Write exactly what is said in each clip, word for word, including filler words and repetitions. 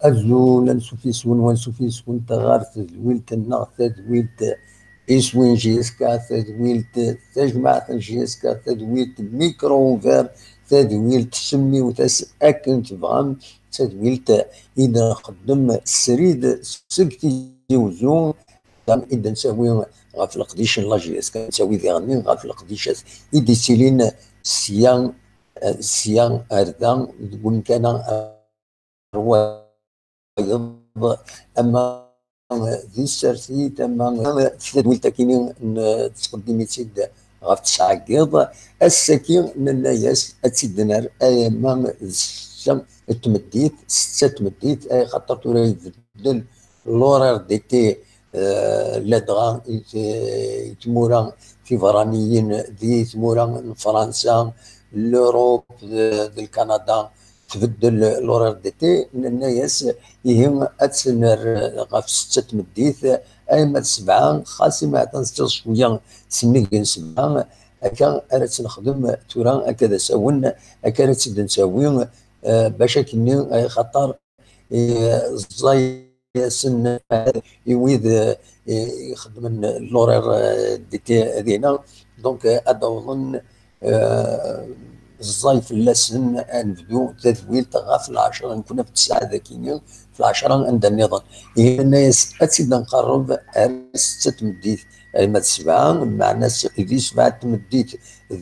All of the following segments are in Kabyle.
Azul, ansuf yes-wen, wansuf yes-went ɣer tedwilt-nneɣ, tadwilt iswin J S K, tadwilt tajmaɛt n J S K, tadwilt micro ouvert, tadwilt semmiwt-as akken tebɣam, tadwilt i d-nxeddem srid seg Tizi Uzzu, i d-nettawi ɣef leqdic n la J S K, nettawi diɣenni ɣef leqdicat i d-ittilin sya, sya ar da, deg umkan-a, wayeḍ, ama di tsertit, ama di tadwilt akini n ttqeddimit-id ɣef tesɛa n yiḍ. Ass-agi nenna-yas ad tt-id-nerr ama d setta n tmeddit, setta n tmeddit, ay xaṭer tura ibeddel l'horaire d'été, eh, ladɣa i t-, i tmura tiberraniyin di tmura n Fransa, l'Europe, d, d Lkanada, tbeddel l'horaire d'été, nenna-yas ihi ad tt-nerr ɣef setta n tmeddit, ay ma d sebɛa, xas imeɛtan tettaẓ cwiya sennig n sebɛa, akka ara tt-nexdem tura, akka d asawen, akka ara tt-id-ntawi, eh, bac akkenni, eh, xaṭer, eh, ẓẓay-asen i wid, eh, ixeddmen l'horaire, eh, d'été dinna. Donc, eh, ad awḍen, eh, ẓẓay fell-asen ad nebdu tadwilt ɣef lɛecṛa, nekkni ɣef tesɛa dagini, ɣef lɛecṛa anda nniḍen. Yenna-yas ad tt-id-nqerreb ar setta n tmeddit, arma d sebɛa, meɛna s-, di sebɛa n tmeddit,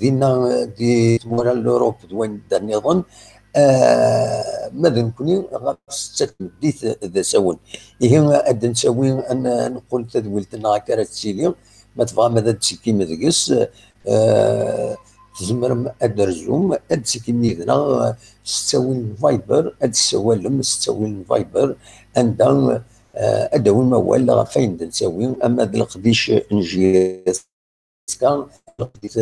dinna, eh, di tmura n l'Europe d wayen anda nniḍen, eh, ma d nekkni ɣef setta n tmeddit d asawen. Ihi ad d-nettawi ad n-, neqqel tadwilt-nneɣ akka ara tettili, ma tebɣam ad d-tettekkim deg-s, eh, tzemrem ad d-terzum, ad d-tettekkim yid-neɣ, eh, s ttawil n Viber, ad d-tessawalem s ttawil n Viber, anda, eh, ad d-tawim awal ɣef wayen d-nettawi, ama d leqdic n J S K, leqdic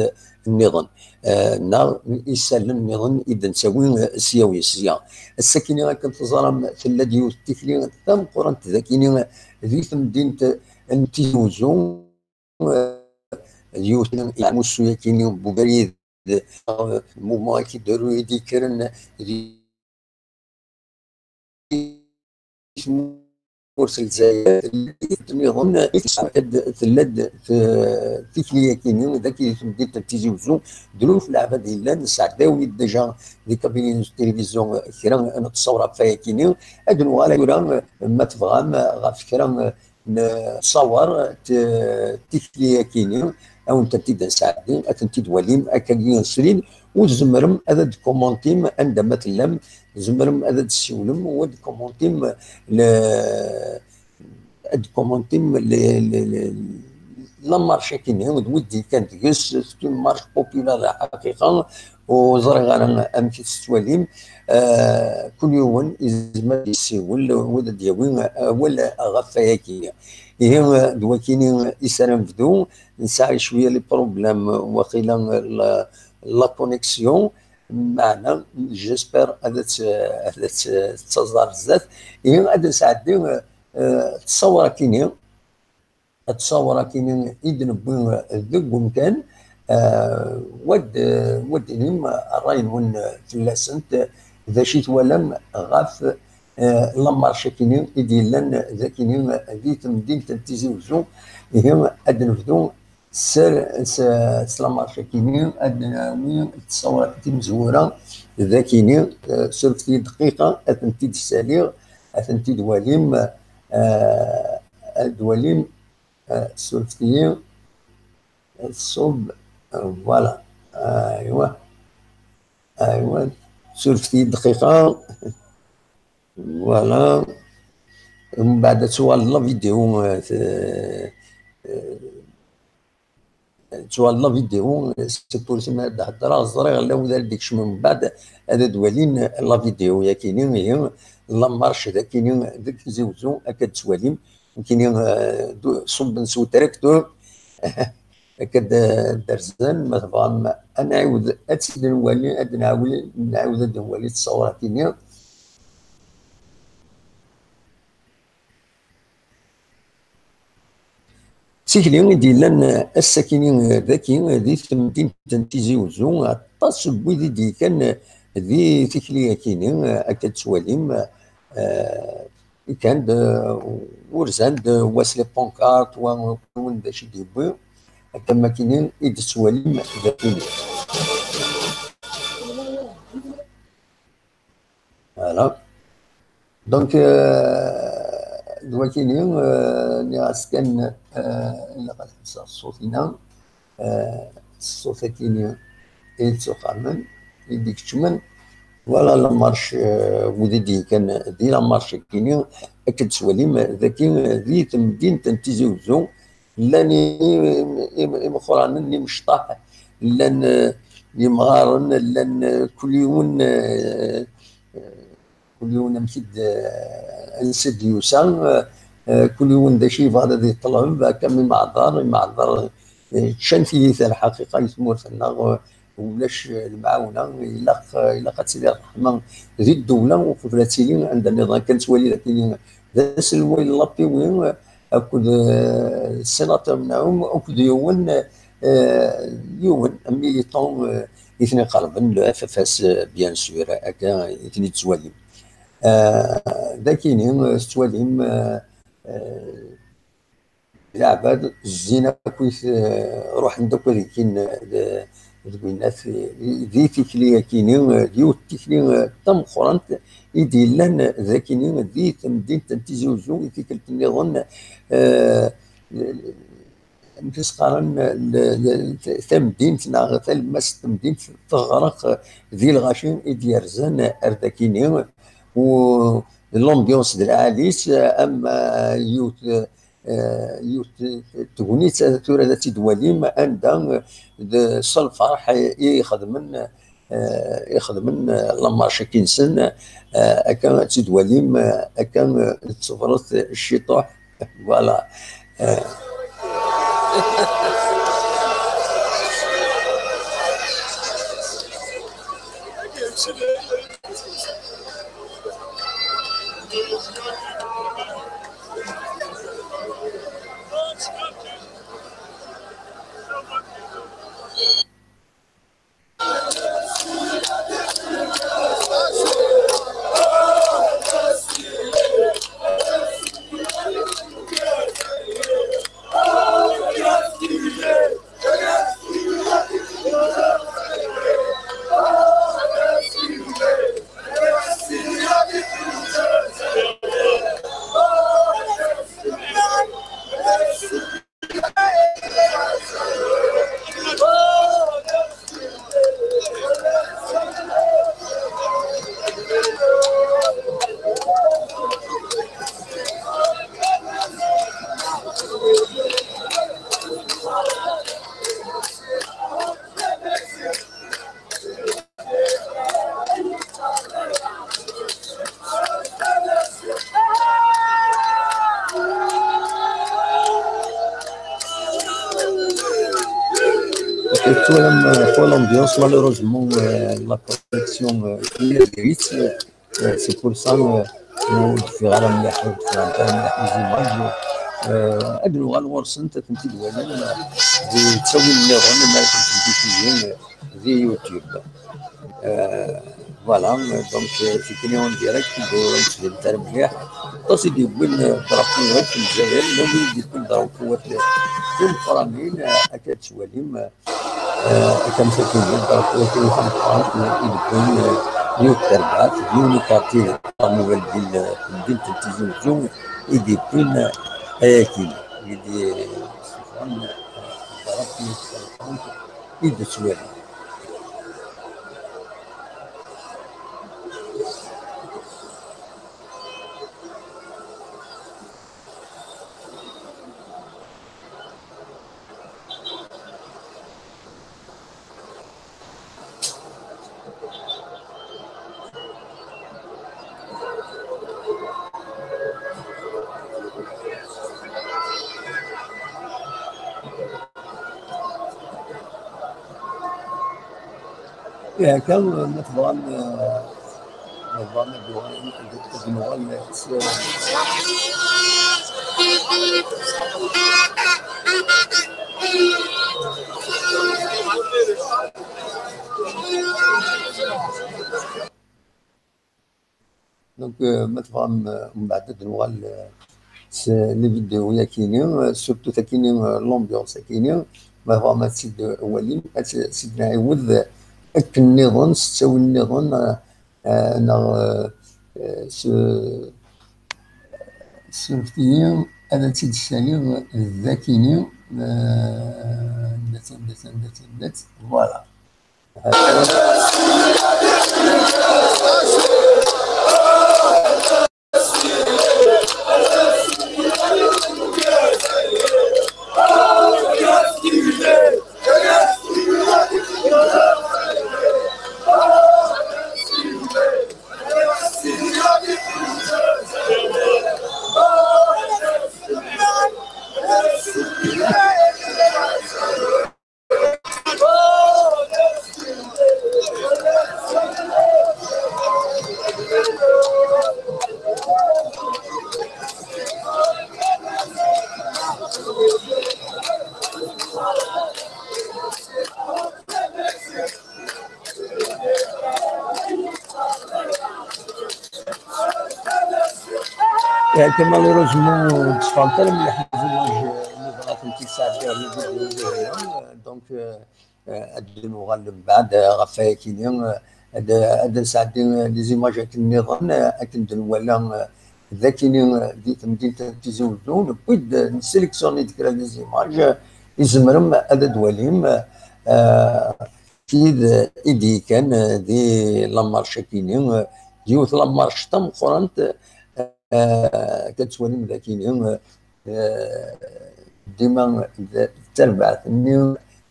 nniḍen, eh, neɣ isallen nniḍen i d-nettawi, eh, sya u sya. Ass-akini akken teẓram tella-d yiwet n tikli tameqqrant dagini di temdint n Tizi Uzzu, eh, d yiwet n yiɛmusu-yakini n ubrid, eh, mouvement-agi d-, i d-yekkren di tmurt n Lezzayer, nniḍen, tella-d t-, tikli-yakini, dagi di temdint n Tizi Uzzu, d luf leɛbad yellan, nesɛeddaw-d déjà di kabini n tilivizyu kra n ttṣawra ɣef wayakini, ad nuɣal tura, ma tebɣam, ɣef kra n ttṣawar, t-, tikli-yakini, ad wen-tent-id-nesɛeddi, ad tent-id-twalim, akkagi srid, u tzemrem ad d-tkumuntim anda ma tellam, tzemrem ad d-tessiwlem, u ad d-tkumuntim le-, ad d-tkumuntim le-, le-, le-, la marche-akini, d wid d-yekkan deg-s, c'est une marche populaire lḥaqiqa, ur ẓriɣ ara amek i tt-tettwalim. Eh, kul yiwen yezmer ad yessiwel, u ad d-yawi awal ɣef wayagi. Ihi, eh, d wakini i s ara nebdu. Nesɛa cwiya les problèmes, waqila la, la connexion, meɛna j'espère ad tt-, ad tt-, tettaẓ ar zdat. Ihi ad nesɛeddi, eh, ttṣawra-kini. Ttṣawra-kini i d-newwi deg umkan, eh, wad, wad d-tinim ṛṛay-nwen fell-asent, d acu i twalam ɣef, eh, la marche-akini i d-yellan dagini di temdint n Tizi Uzzu. Ihi ad d-nebdu s, s, s la marche-akini, ad d-nawi ttṣawra timezwura dagini, eh, surfet-iyi dqiqa, ad tent-id-ssaliɣ, ad tent-id-walim, eh, ad d-walim. Eh, surfet-iyi. Ṣṣub. Eh, voilà. Aywa. Aywa. Surfet-iyi dqiqa. Voilà. Mbeɛd ad tuɣal la vidéo, eh, t-, eh, tuɣal la vidéo, eh, c'est pour ça ma d-heddreɣ, ẓriɣ la wid ara d-ikecmen mbeɛd ad d-walin la vidéo yakini, ihi la marche dakini deg Tizi Uzzu, akka d-tettwalim. Nekkini, eh, du-, ṣubben s utraktur. akka d-, d-rzan, ma tebɣam ad nɛiwed ad tt-id-nwali, ad nɛawel, nɛiwed ad nwali ttṣawrat-ini. Tikli i d-yellan ass-akini daki di temdint n Tizi Uzzu, aṭas n wid i d-yekkan di tikli-akini, akka d-tettwalim, eh, kan-d, eh, urzan-d wa s les pancartes, wa, wa d acu i d-yewwi, akka am akini i d-tettwalim dakini. Voilà. Donc, euh, d wakini, euh, nniɣ-as kan, euh, ilaq ad ḥebseɣ ṣṣut-ina, euh, ṣṣut-akini i yettuqamen, i d-ikeččmen. Voilà la marche, euh, wid i d-yekkan di la marche-akini, akken tettwalim, daki di temdint n Tizi Uzzu, llan i-, i-, imeqranen, imecṭaḥ, llan, eh, yimɣaren, llan, eh, kul yiwen, eh, eh, kul yiwen amek i d, eh, ansi d-yusa, eh, eh, kul yiwen d acu yebɣa ad yeṭleb, akka mi imeɛḍar, imeɛḍar, eh, ččan tiyita lḥaqiqa i tmurt-nneɣ, eh, ulac, eh, lemɛawna, ilaq, eh, ilaq ad tili ṛṛeḥma di ddewla, uqbel ad tili anda nniḍen. Akka nettwali dagi d aselway n l'A P W, eh, akked, eh, sénateur Mnaoum, akked yiwen, eh, yiwen, un militant, eh, i ten-iqerben, le F F S, eh, bien sûr, akka i ten-id-tettwalim. Eh, dakini, eh, tettwalim, eh, eh, leɛbad zzin akk, eh, ruḥen-d akk ad kin, eh, d-, deg winnat, eh, di tikli-akini, eh, d yiwet tikli, eh, tameqqrant i d-yellan, eh, dakini, di temdint n Tizi Uzzu, i tikkelt nniḍen, eh, amek i s-qqaren, l-, l-, tamdint neɣ talemmast n temdint teɣreq di lɣaci i d-yerzan ar dakini, u l'ambiance d lɛali-s, am, eh, yiwet, eh, yiwet tegnit tura ad tt-id-walim, anda, eh, d s lferḥ i, i ixedmen, eh, ixedmen, eh, la marche-agi-nsen, eh, akka ad tt-id-walim, eh, akka, eh, d tebret ciṭuḥ. Voilà. Eh. Twalam, euh, pour l'ambiance, malheureusement, euh, la connexion, euh, est grise. Euh, c'est pour ça, euh, ur d-ffiɣeɣ ara mliḥ, ur d-ffiɣent ara mliḥ les images. Euh, ad nuɣal ɣur-sent, ad tent-id-walim, euh, di ttawil nniḍen, ma ad tent-id-tizim, euh, di YouTube. Euh, voilà, euh, donc, euh, tikni en direct, ur d-ttbanent ara mliḥ. Aṭas i d-yewwin, euh, drapeau-wat n Lezzayer, llan wid i d-yewwin drapeau-wat d imeqqranen, euh, akka ad twalim, euh, Euh, akken sakin d drapeau-agi tameqqrant i d-yewwin, euh, yiwet terbaɛt, d yiwen ukarti deg la nouvelle ville, euh, temdint n Tizi Uzzu, i d-yewwin, euh, ayagi, i d-yessufɣen, euh, drapeau-agi tameqqrant i d-tettwali. Akka, ma tebɣam, eh, ma tebɣam ad d-nuɣal, ad d-nuɣal s- Donc, euh, ma tebɣam, euh, mbeɛd ad nuɣal, euh, s les vidéos yakini, euh, surtout takini, euh, l'ambiance yakini, ma tebɣam ad tt-id-walim, ad tt-id-nɛiwed, euh, akken nniḍen, s ttawil nniḍen, euh, euh, neɣ, euh, euh, s, s ufti, ad tt-id-ssaliɣ dakini, euh, dat, dat, dat, dat, voilà. Malheureusement, ur d-tteffɣent ara mliḥ les images, euh, mi bɣa tent-id-sɛeddiɣ les vidéos. Donc, euh, euh, ad d-nuɣal mbeɛd, euh, ɣef wayakini, euh, ad, ad nesɛeddi, euh, les images akken nniḍen, euh, akken d-nwala, euh, dakini, euh, di temdint n Tizi Uzzu, newwi-d, euh, nessélectionner-d kra des images, euh, izemrem ad d-twalim, euh, tid i d-yekkan, eh, di la marche-akini, eh, yiwet la marche tameqqrant, eh, akka tettwalim dakini, eh, dima d tarbaɛt-nni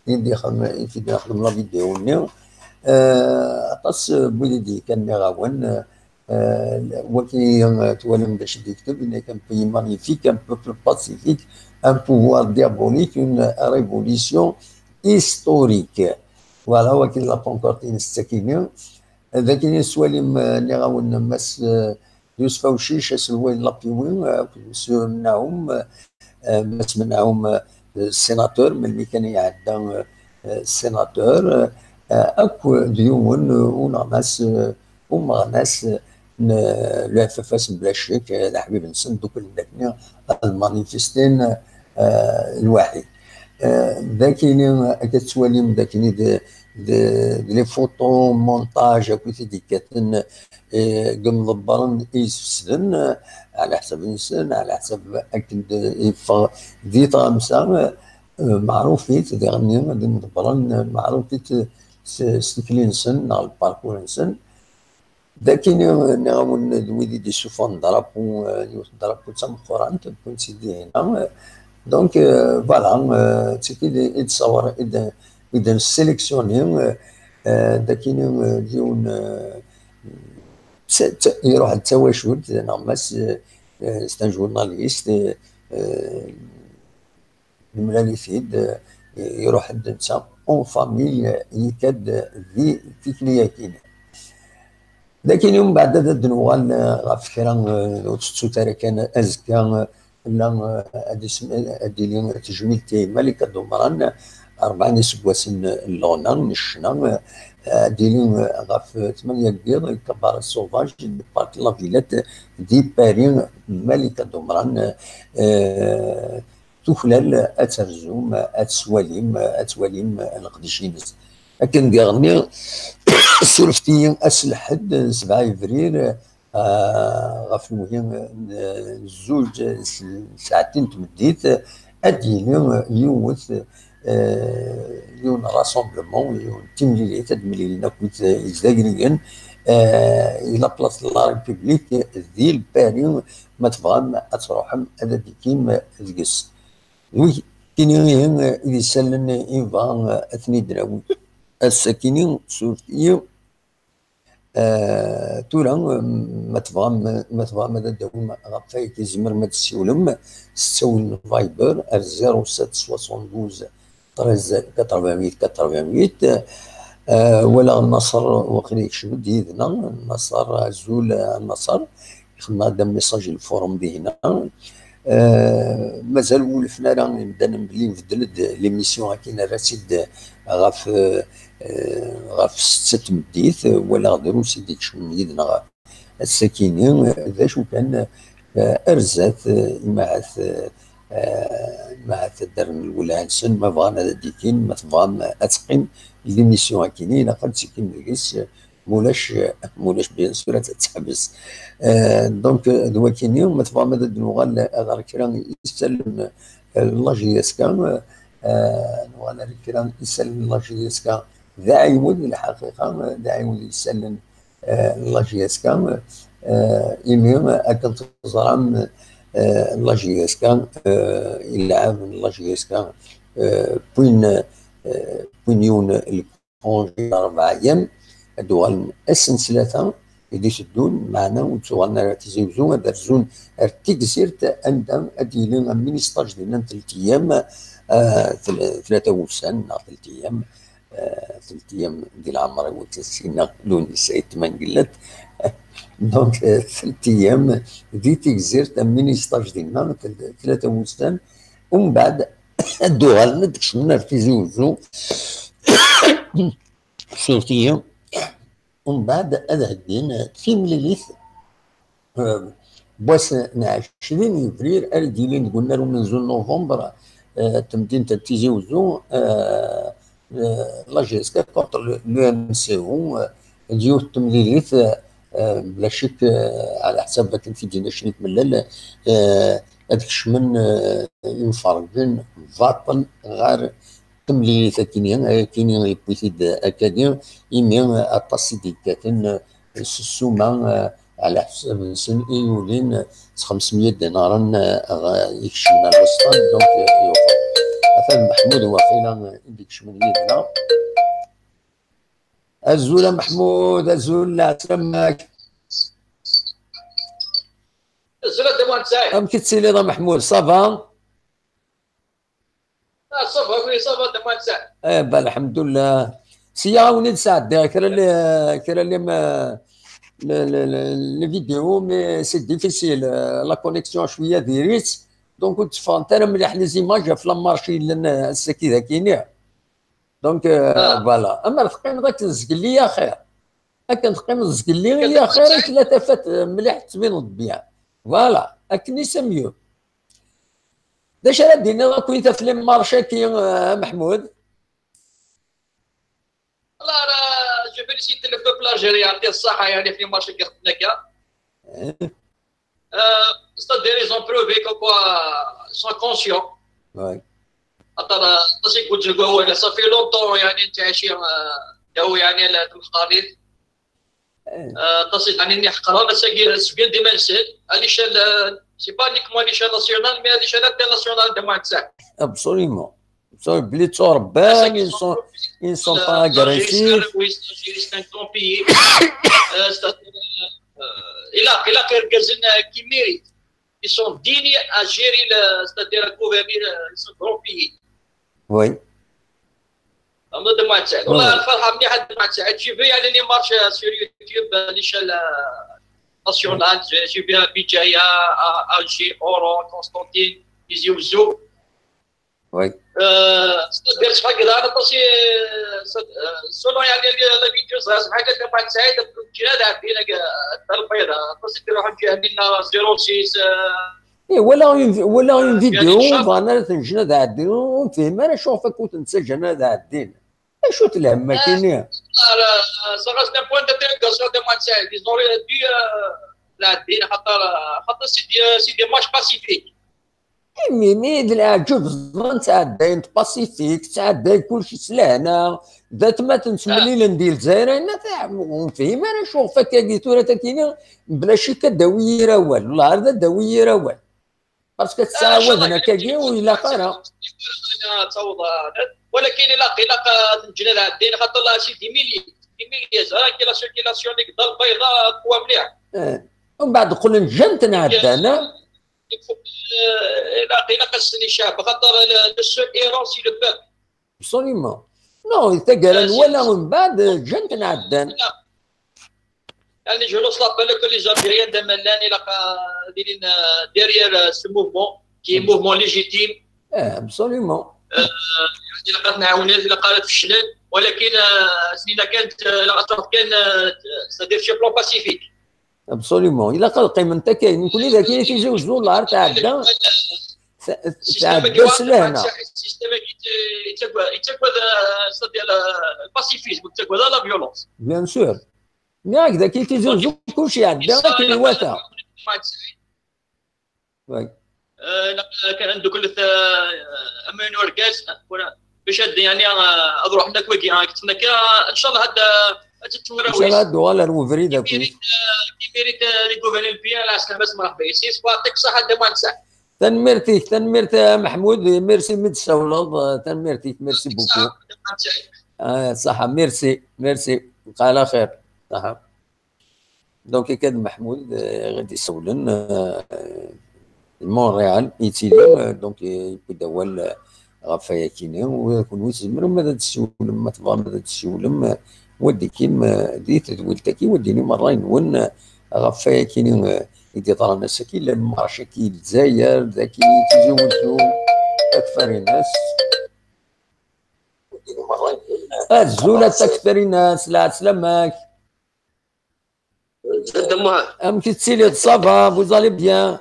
i d-ixdem, i d-ixdem la vidéo-nni. Eh, aṭas n wid i d-yekkan, nniɣ-awen, eh, Euh, wagi, euh, twalam d acu d-yekteb, il est un pays magnifique, un peuple pacifique, un pouvoir diabolique, une révolution historique. Voilà, wagi la pancarte-ines d takini. Dagi tettwalim, euh, nniɣ-awen Mass, euh, Yusef Awcic, aselway n l'A P W, euh, akked Monsieur Naoum, euh, Mass Menɛum, euh, sénateur, melmi kan iɛedda, euh, euh, sénateur, euh, akk d yiwen, euh, uneɣmas, euh, umeɣnas n, euh, le F F S n Blacik, euh, d aḥbib-nsen, dduklen dakni ad manifestin, euh, lwaḥid. Euh, dakini, euh, akka tettwalim dakini d, d, d les photos montage akk i t-id-yekkaten, eh, deg imḍebbren i yesfesden, eh, ɛla ḥsab-nsen, ɛla ḥsab akken d-, yeffeɣ di tɣamsa, eh, meɛrufit diɣenni d imḍebbren, eh, meɛrufit s, s tikli-nsen neɣ lparkur-nsen. Dakini, eh, nniɣ-awen d wid i d-isuffɣen drapu, eh, yiwet drapu d tameqqrant, wwin-tt-id dihina, eh, donc, eh, voilà, eh, d tigi i d-, i d-ssawer-, i d-, i d-nessélectionner, eh, eh, dakini, eh, d yiwen, eh, s-, t-, iruḥ d tawacult, neɣ mass, eh, eh, c'est un journaliste, eh, eh, nemlal-it-id, eh, iruḥ-d netta en famille, eh, yekka-d di tikli-yakini. Lakin umbeɛd ad d-nuɣal, eh, ɣef kra, eh, ur tettut ara kan azekka, eh, la, eh, ad isem-, ad d-tili tejmilt i Malika Dumran, rebɛa n iseggasen n leɣna, n ccna, eh, ad d-tili, eh, ɣef tmanya n yiḍ, Cabaret Sauvage, di Parc La Villette, di Paris, Malika Dumran, eh, tuklal ad terzum, ad twalim, ad twalim leqdic-ines. Akken diɣenni, surfet-iyi ass n lḥedd, sebɛa yebrir, ah, ɣef lewhi n, n zuǧ s-, saɛtin n tmeddit, ad d-yili yiwet, eh, yiwen rassemblement, yiwen timlilit, ad mlilen akked Izagriyen, eh, i la place de la République di Paris, ma tebɣam ad truḥem ad d-tikim deg-s. Wigi-nni ihi i d-isalen i nebɣa ad ten-id-nawi ass-akini, surfet-iyi. Eh, tura, ma tebɣam, ma tebɣam ad d-tawim ɣef wayagi, tzemrem ad d-tessiwlem s ttawil n Viber ar zéro sept soixante-douze treize quatre-vingt-huit quatre-vingt-huit. Ah, walaɣ Naṣer, waqila yekcem-d yid-neɣ. Naṣer, azul a Naṣer. Ixdem-aɣ-d amessage n lfurum dihin. Ah, mazal wulfen ara imdanen belli nbeddel-d l'émission akin, nerra-tt-id ɣef, eh, ɣef setta n tmeddit. Walaɣ drus i d-ikecmen yid-neɣ ass-akini. D acu kan, eh, ar zdat, eh, imahat, eh, eh, imahat ad d-rren lwelha-nsen, ma bɣan ad d-ikin, ma tebɣam ad teqqim l'émission akini, ilaq ad tekkim deg-s, mulac, mulac bien sûr ad teḥbes. Eh, donc, d wakini, ma tebɣam ad d-nuɣal ɣer kra isallen, eh, n la J S K, eh, nuɣal ɣer kra isallen n la J S K, d aɛiwed, lḥaqiqa, d aɛiwed isallen, eh, n la J S K, eh, imi akken teẓram, eh, la J S K, eh, ilɛab n la J S K, eh, wwin, eh, wwin yiwen lkunji rebɛa ayyam, ad d-uɣalen ass n ttlata i d-iteddun, meɛna ur ttuɣalen ara Tizi Wezzu, ad rzun ar Tigzirt, anda ad d-yili un mini stage dinna n tlata ayyam, eh, tel-, tlata wussan neɣ tlata ayyam, eh, tlata ayyam di leɛmer-iw, ur tt-ssineɣ, Lewnis Ayt Mengellat. Donc, eh, tlata ayyam di Tigzirt, un mini stage dinna, tel-, tlata wussan, umbeɛd ad d-uɣalen ad d-kecmen ar Tizi Wezzu. Suref-iyi. Umbeɛd ad heddin timlilit, eh, n wass n ɛecrin yebrir ara d-yilin deg unnar umenzu n novembre, eh, temdint n Tizi Wezzu, eh, eh, la J S K contre le, le M C O, eh, d yiwet n temlilit, eh, eh, bla ccek, eh, ɛla ḥsab akken t-id-yenna Cnit Mellal, eh, ad kecmen, eh, imferrǧen baṭel ɣer temlilit akini, akini yewwi-t-id akkagi, imi aṭas i d-yekkaten, eh, s ssuma, eh, ɛla ḥsab-nsen i yulin s xemsemya dinaren, eh, ɣ-, ikecmen ar wesṭan, donc, eh, yuqer. Atan Meḥmud waqila, eh, i d-ikecmen yid-neɣ. Azul a Meḥmud, azul, lɛeslama-k. Azul a Dda Muḥend Saɛid. Amek i tettiliḍ a Meḥmud, ça va? Ah, ça va, oui, ça va, Dda Muḥend Saɛid. Eh ben, lḥemdullah. Sya ɣawen-id sɛeddiɣ kra le-, kra le-, ma-, le-, le-, le-, les vidéos, mais c'est difficile. Euh, la connexion cwiya diri-tt. Donc, ur d-tteffɣent ara mliḥ les images ɣef la marche yellan, euh, ass-agi d akini. Donc, euh, voilà. Amer teqqimeḍ akken zgelli axir. Akken teqqimeḍ zgelli i axir, akken la tafat, euh, mliḥ, tettbineḍ bien. Voilà. Akken i c'est mieux. D acu ara d-tiniḍ akk i taf les marches-agi, euh, a Meḥmud? Voilà, je félicite le peuple algérien, يعطيه الصحة، يعني، في les marches-agi. Euh, c'est-à-dire, ils ont prouvé que quoi, ils sont conscients. Ouais. خاطر، آه، ça fait longtemps، يعني، نتعشي، آه، داو، يعني، لا تمخاليف. آه، تصل، يعني، إني حقران، بس أجي سبيل دي منسل، على شال، آه، c'est pas uniquement à l'échelle nationale, mais à l'échelle internationale de Mansac. Absolument. Absolument. بلي توربان، ils sont, ils sont pas agressifs. Oui, c'est un grand pays. Euh, c'est-à-dire, euh, il a, il a quelques-uns qui méritent. Ils sont dignes à gérer le, c'est-à-dire à gouverner le, ce grand pays. Oui. أما دمعة سعد. والله الفرحة مليحة دمعة سعد. J'ai vu يعني les marches sur YouTube، آه، à l'échelle، آه، nationale. J'ai, j'ai vu à Béjaïa, à Alger, Oran, Constantine, Tizi Ouzou. Oui. آه، c'est-à-dire شحال كذا أنا طاسي، آه، selon يعني les vidéos صغار شحال كذا دمعة سعد، الجهاد عندنا الدار البيضاء. طاسي تروح الجهة منا zéro six، آه، إيه، ولا اون، ولا اون فيديو، بغا نرى تنجن هذا عدين، ونفهم أنا شوف كنت نتسجن هذا عدين. شو تلهم ما كيني؟ صغار سنا بوان دو تيرغاسيون دو ماتش، ils ont dû، آه، لا عدين، خاطر، خاطر c'est des، c'est des matchs pacifiques. إمي، مي د العجب زمان تعدين باسيفيك، تعدين كلشي سلانة، ذات ما تنسملي لندير زيرين، ما تعرف، ونفهم أنا شوف كاكي تورا تاكيني، بلا شي كداوي يراوال، والله هذا داوي يراوال. Parce que تسعاود هكاكي ولا قرا. ولكن إلا، إلا نجينا لهاد الدين، خاطر الله شي دي ميلي، دي ميلي زهرة كي لا سيركيلاسيون ديك الدار البيضاء قوة مليح. إيه. ومن بعد قول نجمت نعدانا. إلا، إلا قصني شعب، خاطر le seul héros c'est le peuple. Absolument. Non, taggara nwala, mbeɛd ǧǧan-ten ɛeddan. يعني je lance l'appel à tous les Algériens de Mellan, il a, il est derrière ce mouvement, qui est un mouvement légitime. Absolument. آه، يعني، إلا قالت نعاونات، إلا قالت فشلت، ولكن، آه، سنينا كانت، آه، إلا غتروح كان، آه، c'est-à-dire sur le plan pacifique. Absolument. إلا قال قيم أنت كاين، نكون إذا كاين تيزي وزو الله تعدى. تعدى سلهنا. السيستم كي يتقوى، يتقوى، آه، c'est-à-dire، آه، le pacifisme، يتقوى لا violence. Bien sûr. Mais هكذا كي تيزي وزو كلشي يعدى، كي الوثا. آه، لا، كان عندك كل ث-، آه، أمين ورقاس، آه، ولا باش هاد، يعني، آه، أروح هناك ويجي، آه، كنت هناك، آه، إن شاء الله هاد، آه، هاد التمرة إن شاء الله هاد دوغال الوفري داك. كيميريت، آه، كيميريت، آه، لي غوفرني بيان، لا سلامة، مرحبا يسير، ويعطيك الصحة، دابا نسى. تنميرتيك، تنميرت محمود، merci مد السولض، تنميرتيك، merci beaucoup. آه، صحة، merci، merci، بقى على خير. صحة. Donc كاد محمود، آه، غادي يسولن، آه، مونريال يتيلي، آه، donc يبدا هو ال-، غف ياكيني، وكون ويتزمر ما تسولم، ما تبغى ما تسولم، آه، وديكي ما دي تدويل تاكي وديني مرة ينون، آه، غف ياكيني، آه، يدي طرنا سكي لما شكي الجزائر ذاكي تزوجو أكثر الناس. الزولة أكثر الناس، لا سلامك. أم كتسيلي، ça va, vous allez bien؟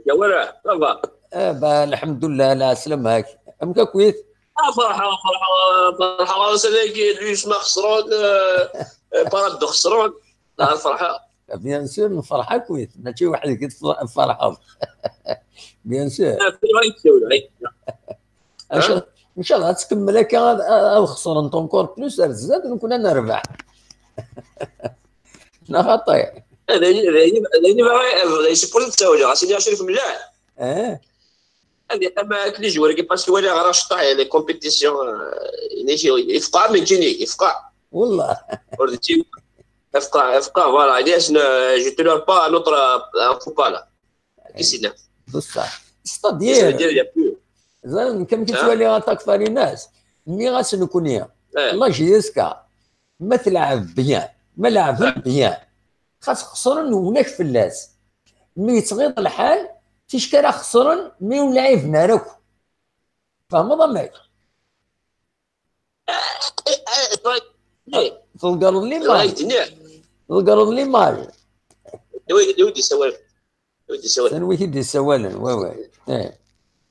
يا ورا، ça va. آه، با، الحمد لله، لا سلامك. أم ككويت؟ آه، فرحة، فرحة، فرحة، سلاكي، لويس ما خسرون، آه، آه، بارادو خسرون. لا، فرحة. Bien sûr، الفرحة كويت، ماشي وحدك تفرحض. Bien sûr. آه، في الغاية تسوي، هاي. ان شاء، ان شاء الله تكمل هكا، او خسرنت encore plus، زاد نكون انا ربح. لا خطير. هذا هي، هذا هي، هذا هي باغي، باغي يسبورت التاويل، غاسيني اشرف ملاح. اه. هذه اما كل جوار كي باسكو ولا راه شطح لي كومبيتيسيون، آه، يعني شي يفقع من جيني، يفقع. والله. وردتي يفقع، يفقع، voilà، علاش جيت لو با نوتر فوبالا. كيسينا. بصح. ستادير. دير يا بيو. زين، كم كي تولي غاتاك فاري ناس. مي غاس نكونيا. الله جيسكا. ما تلعب بيان. ما لعب بيان. خاص خسرن وناك فلاس. مي يتغيض الحال، تيشكرا خسرن، مي ولعيب نارك. فاهم ضمك؟ تلقى ليماج. تلقى ليماج. يا ودي سوالف. يا ودي سوالف. سنوي كي دي سوالف، وي وي. ايه.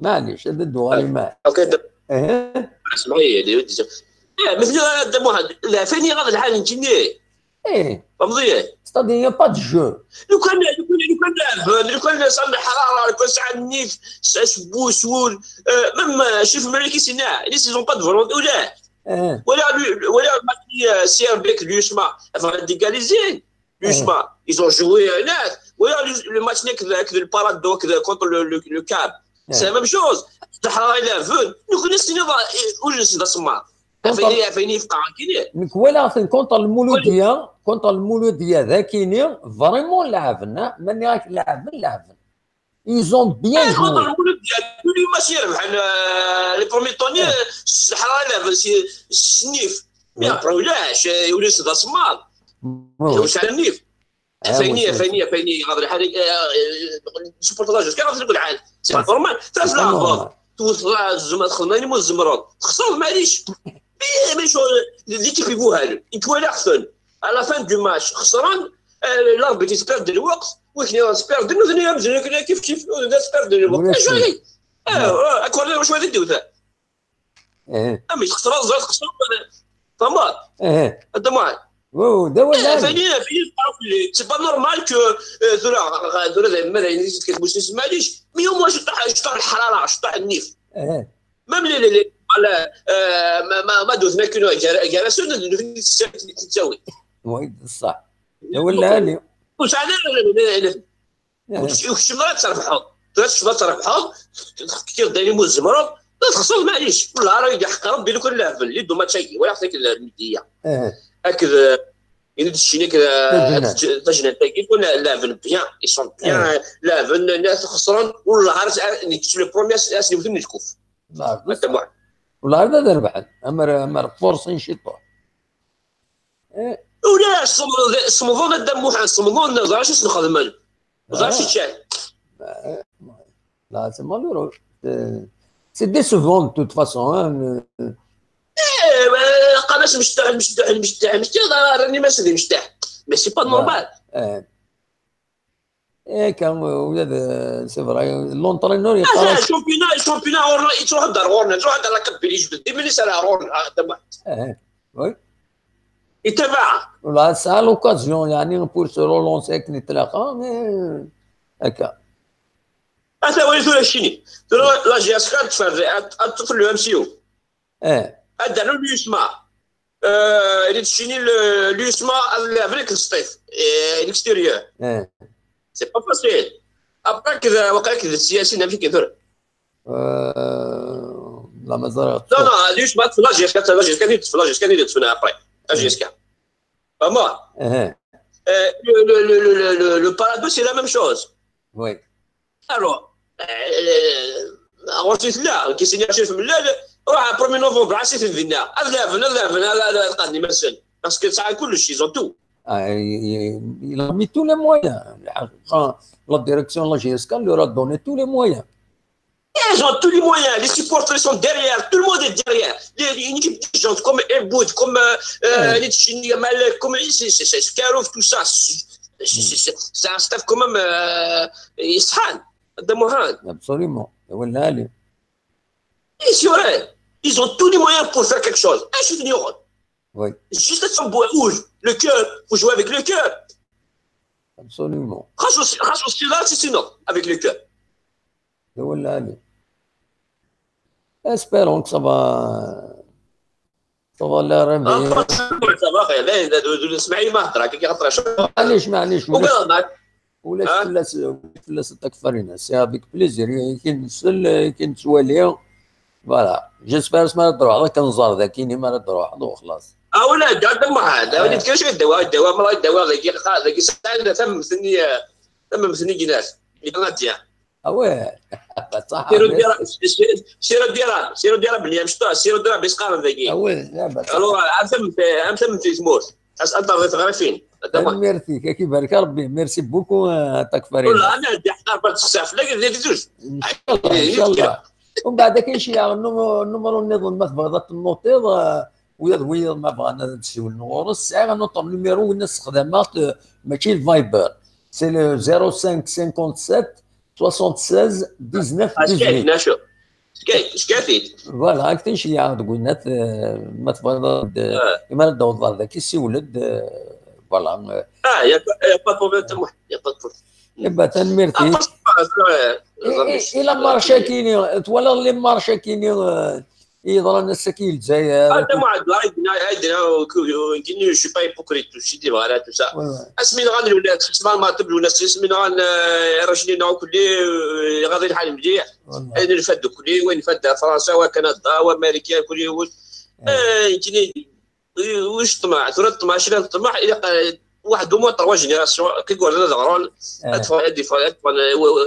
معليش، هذا الدوغالي ما. اوكي، ايه. اسمعي، يا ودي سوالف. ايه، مثل هذا واحد. لا، فين يغض الحال نجيني؟ ايه. فهمتي؟ ستادي، يا با دو جو. لو كان، لو كان، لو كان لعب، لو كان صار الحراره، لو كان ساعه النيف، ساعه شبو سول، آه، ميم شوف ملي كيسنا، لي سيزون با دو فولونتي ولا. ايه. ولا، ولا سي ار بيك لو يسمع، فغادي ديكاليزي. لو يسمع، ايزون جوي هناك، ولا لو ماتش هناك كذا، كذا البارادو كذا كونتر لو، لو، لو كاب. سي لا ميم شوز. الحراره الا فون، لو كان سيني ولا سيدا سمار. فيني، فيني يفقع كيني. نكوالا كونتر المولوديه، كونتر المولوديه ذاكيني، فريمون لعبنا، ماني راك لعب، لعب. ايزون بيان جوي. كونتر المولوديه، كل يوم ماشي يربح، آه، لي برومي طوني، الصحراء لعب، سي، سنيف. مي ابري ولاش، آه، يولي سيدا سمار. واش على النيف؟ فيني، فيني، فيني، غادي حالي، آه، آه، سيبورت لا جوست، كان غادي نقول عاد. سي با نورمال، تاع في لافور. توصل زعما دخلنا لي مول الزمرود. تخسر، معليش. مي، مي شو، ليكيب يبوها له. يكون احسن. على فان دو ماتش، خسران، آه، لاربيت يسبيرد الوقت، وكنا نسبيرد، وثني يمزل كنا كيف كيف، وثني سبيرد الوقت. اش هي؟ اه، اكو واش غادي ندير ذا؟ ايه. امي تخسر، زاد تخسر. فهمت؟ ايه. انت ما. واو، دا ولا. فيني، فيني تعرف لي، سي با نورمال كو، آه، ثورة، ثورة زي ما، يعني، كتبوس، معليش. مي يوم واش طاح، طاح الحرارة، طاح النيف. ايه. ميم لي، لي، لي، على، آه، ما، ما، ما دوزنا كيلو، جرى، جرى سنة، دوزنا تساوي. وي، بصح. ولا لي. وش على، وش، وش مرات تربحوا؟ ثلاث شهور تربحوا، كثير دايرين مول الزمرد، لا تخسر، معليش. والله راه يلقى حق ربي لو كان لعب اللي دوما تشي، ولا حتى كذا المدية. هكذا، إذا تشيني كذا، تجنن. تجنن، تاكي، ولا لاعب بيان، يسون بيان، لاعب الناس خسران، والله عارف، آه، نيت سو لو بروميير، آه، سي وثني الكوف. حتى واحد. Wala ad rebḥen, amer amer forsin ciṭuḥ. Ulac, semḍen a Dda Muḥend, semḍen, ẓer acu sen-xedmen, ẓer acu ččan. Là, c'est malheureux. C'est décevant de toute façon. Hein. Qqaren-as mecṭuḥen, mecṭuḥen, mecṭuḥen, mecṭuḥen, rran-as d imecṭaḥ. Mais c'est pas normal. Eh, kan, c'est vrai, l'entraîneur yeqqar. Le championnat, le championnat, yettruḥ-d ar ɣur-neɣ, yettruḥ-d ar la Kabylie, ijebbed-d iman-is ar ɣur-neɣ, a Dda Muḥend. Oui. Itabaɛ. Wala tesɛa l'occasion, yeɛni, pour se relancer akken i tlaq, mais akka. Ata wali tura keččini. Tura la J S K ad tferre, ad teṭṭef le M C U. Eh. Ad d-rnu l'U S M A. Ad d-tcini l'U S M A ad lɛeben akken sṭif, l'extérieur. Eh. C'est pas facile. Après, waqila d siyasin amek i tura. La mazal. Non, non, l'U S M A, la J S K, la J S K, la J S K, après. La J S K. Vraiment. Eh. Le, le, le, le, le, le Paradou, c'est la même chose. Oui. Alors, ɣur-s i tella, ki signé cif mlal, ruḥ premier novembre, ɛas-iten dinna. Ad laɛben, ad laɛben, ad qadden iman-nsen. Parce que sɛan kullec, ils ont tout. Ah, il a mis tous les moyens. La direction de la J S K leur a donné tous les moyens. Ils ont tous les moyens. Les supporters sont derrière. Tout le monde est derrière. Les, une équipe de gens comme Elboud, comme euh, les Tchini, Malek, comme c'est Skarov, tout ça. C'est un staff quand même euh, يسحان. Absolument. Et c'est vrai. Ils ont tous les moyens pour faire quelque chose. Un chute Oui. Juste son bout, le cœur. Faut jouer avec le cœur. Absolument. Rassocier là, c'est sinon, avec le cœur. Voilà. Espérons que ça va. Ça va la réveiller. Ça va, ça va. معليش معليش. ولاش فلاس فلاس التكفرين c'est avec plaisir. كي نسل كي نتوالي. Voilà. J'espère ما تروح كنزار ذاكيني ما تروح وخلاص. اه ولا قاعد ما هذا وليت كاش الدواء الدواء ما الدواء ذاك ذاك ساعه ثم مثني ثم مثني جناس. اه وي. بصح سيرو ديرا سيرو ديرا سيرو ديرا بلي مشطوع سيرو ديرا بيسقار ذاكي. اه وي لا بصح. الوغ عام ثم عام ثم في ثمور. اسال ضربت غرفين. Merci, كيبارك ربي. Merci beaucoup, تكفرين. والله انا عندي حق اربع تسع فلاك ديك زوج. ان شاء الله، ان شاء الله. ومن بعد كاين شي نمرو نظن ما تبغى تنوطيض. ويا ويا ما بغانا نسيو نورس سعيغ نوطر نيميرو وين استخدامات. ماشي الفايبر. C'est le zéro cinq cinquante-sept soixante-seize dix-neuf dix-huit. شكايت شكايت. Voilà, هاك تنشي عاد قلنا ما تبغى. ما تدور ذاك يسولد. Voilà. اه يا با بروبليم تموح يا با بروبليم. يبا تنميرتي. الا مارشا كيني تولا لي مارشا كيني. يضرن السكي الجزائر. هذا ما عاد عندنا عندنا كيني شي با هيبوكريت وشي دي بغالات وسا. اسمي غان الولاد اسمي ما طب الولاد اسمي غان رشدي ناو كلي. غادي الحال مليح. اين الفد كلي وين فد فرنسا وكندا وامريكا كلي. كيني واش طمع؟ ثلاث طمع، عشرين طمع، الى واحد دو مون تروا جينيراسيون كي يقول لنا ظهرون. ادفع ادفع ادفع.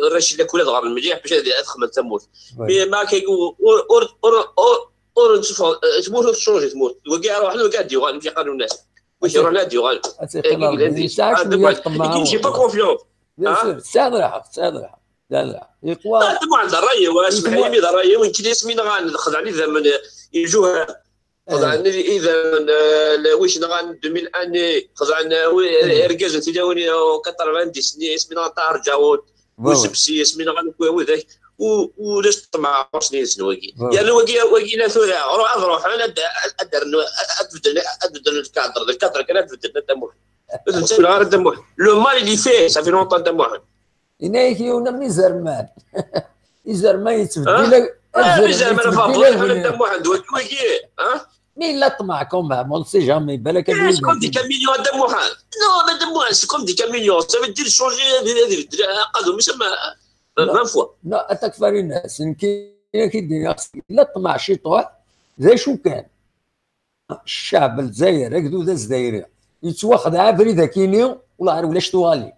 الرشيد لك ولا ظهر مليح باش ادخل من تموت. مي ما كيقول اور اور اور اور نشوف تموت وتشونجي تموت وكاع روح له كاع ديوغان مشي قالوا الناس. واش يروح لا ديوغان. سي با كونفيونس. سي هذا الحق سي هذا الحق. لا لا يقوى. هذا ما عند الراي واسمح لي هذا الراي وين كلي اسمي نغان خذ عليه زمن يجوها. خضعنا إذا ويش نغان ألفين أني خضعنا إرجاز تجاوني وكتر عندي سني اسمي نغان طاهر جاود. وسبسي اسمي نغان كوي وذاك. ولست مع سنين سنوكي يعني وقي وقي لا ثورة روح روح أنا أدر أدر أدر الكادر الكادر كان أدر أدر أدر. Le mal il est fait, ça fait longtemps. إنايك يونا مي زرمان. إزرمان يتبدل. إزرمان فاضل دموحن دوكي ويكي. ها؟ Mais il a طمع quand même, on ne sait jamais. بالك c'est comme des camions دموحن. Non, mais دموحن, c'est comme des camions. Ça veut dire changer هذه هذه قالوا مش ما vingt fois. لا أتكفر الناس كي كي دير. لا طمع شي طوح. ذا شو كان؟ الشعب الجزائري هكذا الجزائري يتواخذ عفري ذاكيني. والله عارف ولاش توالي.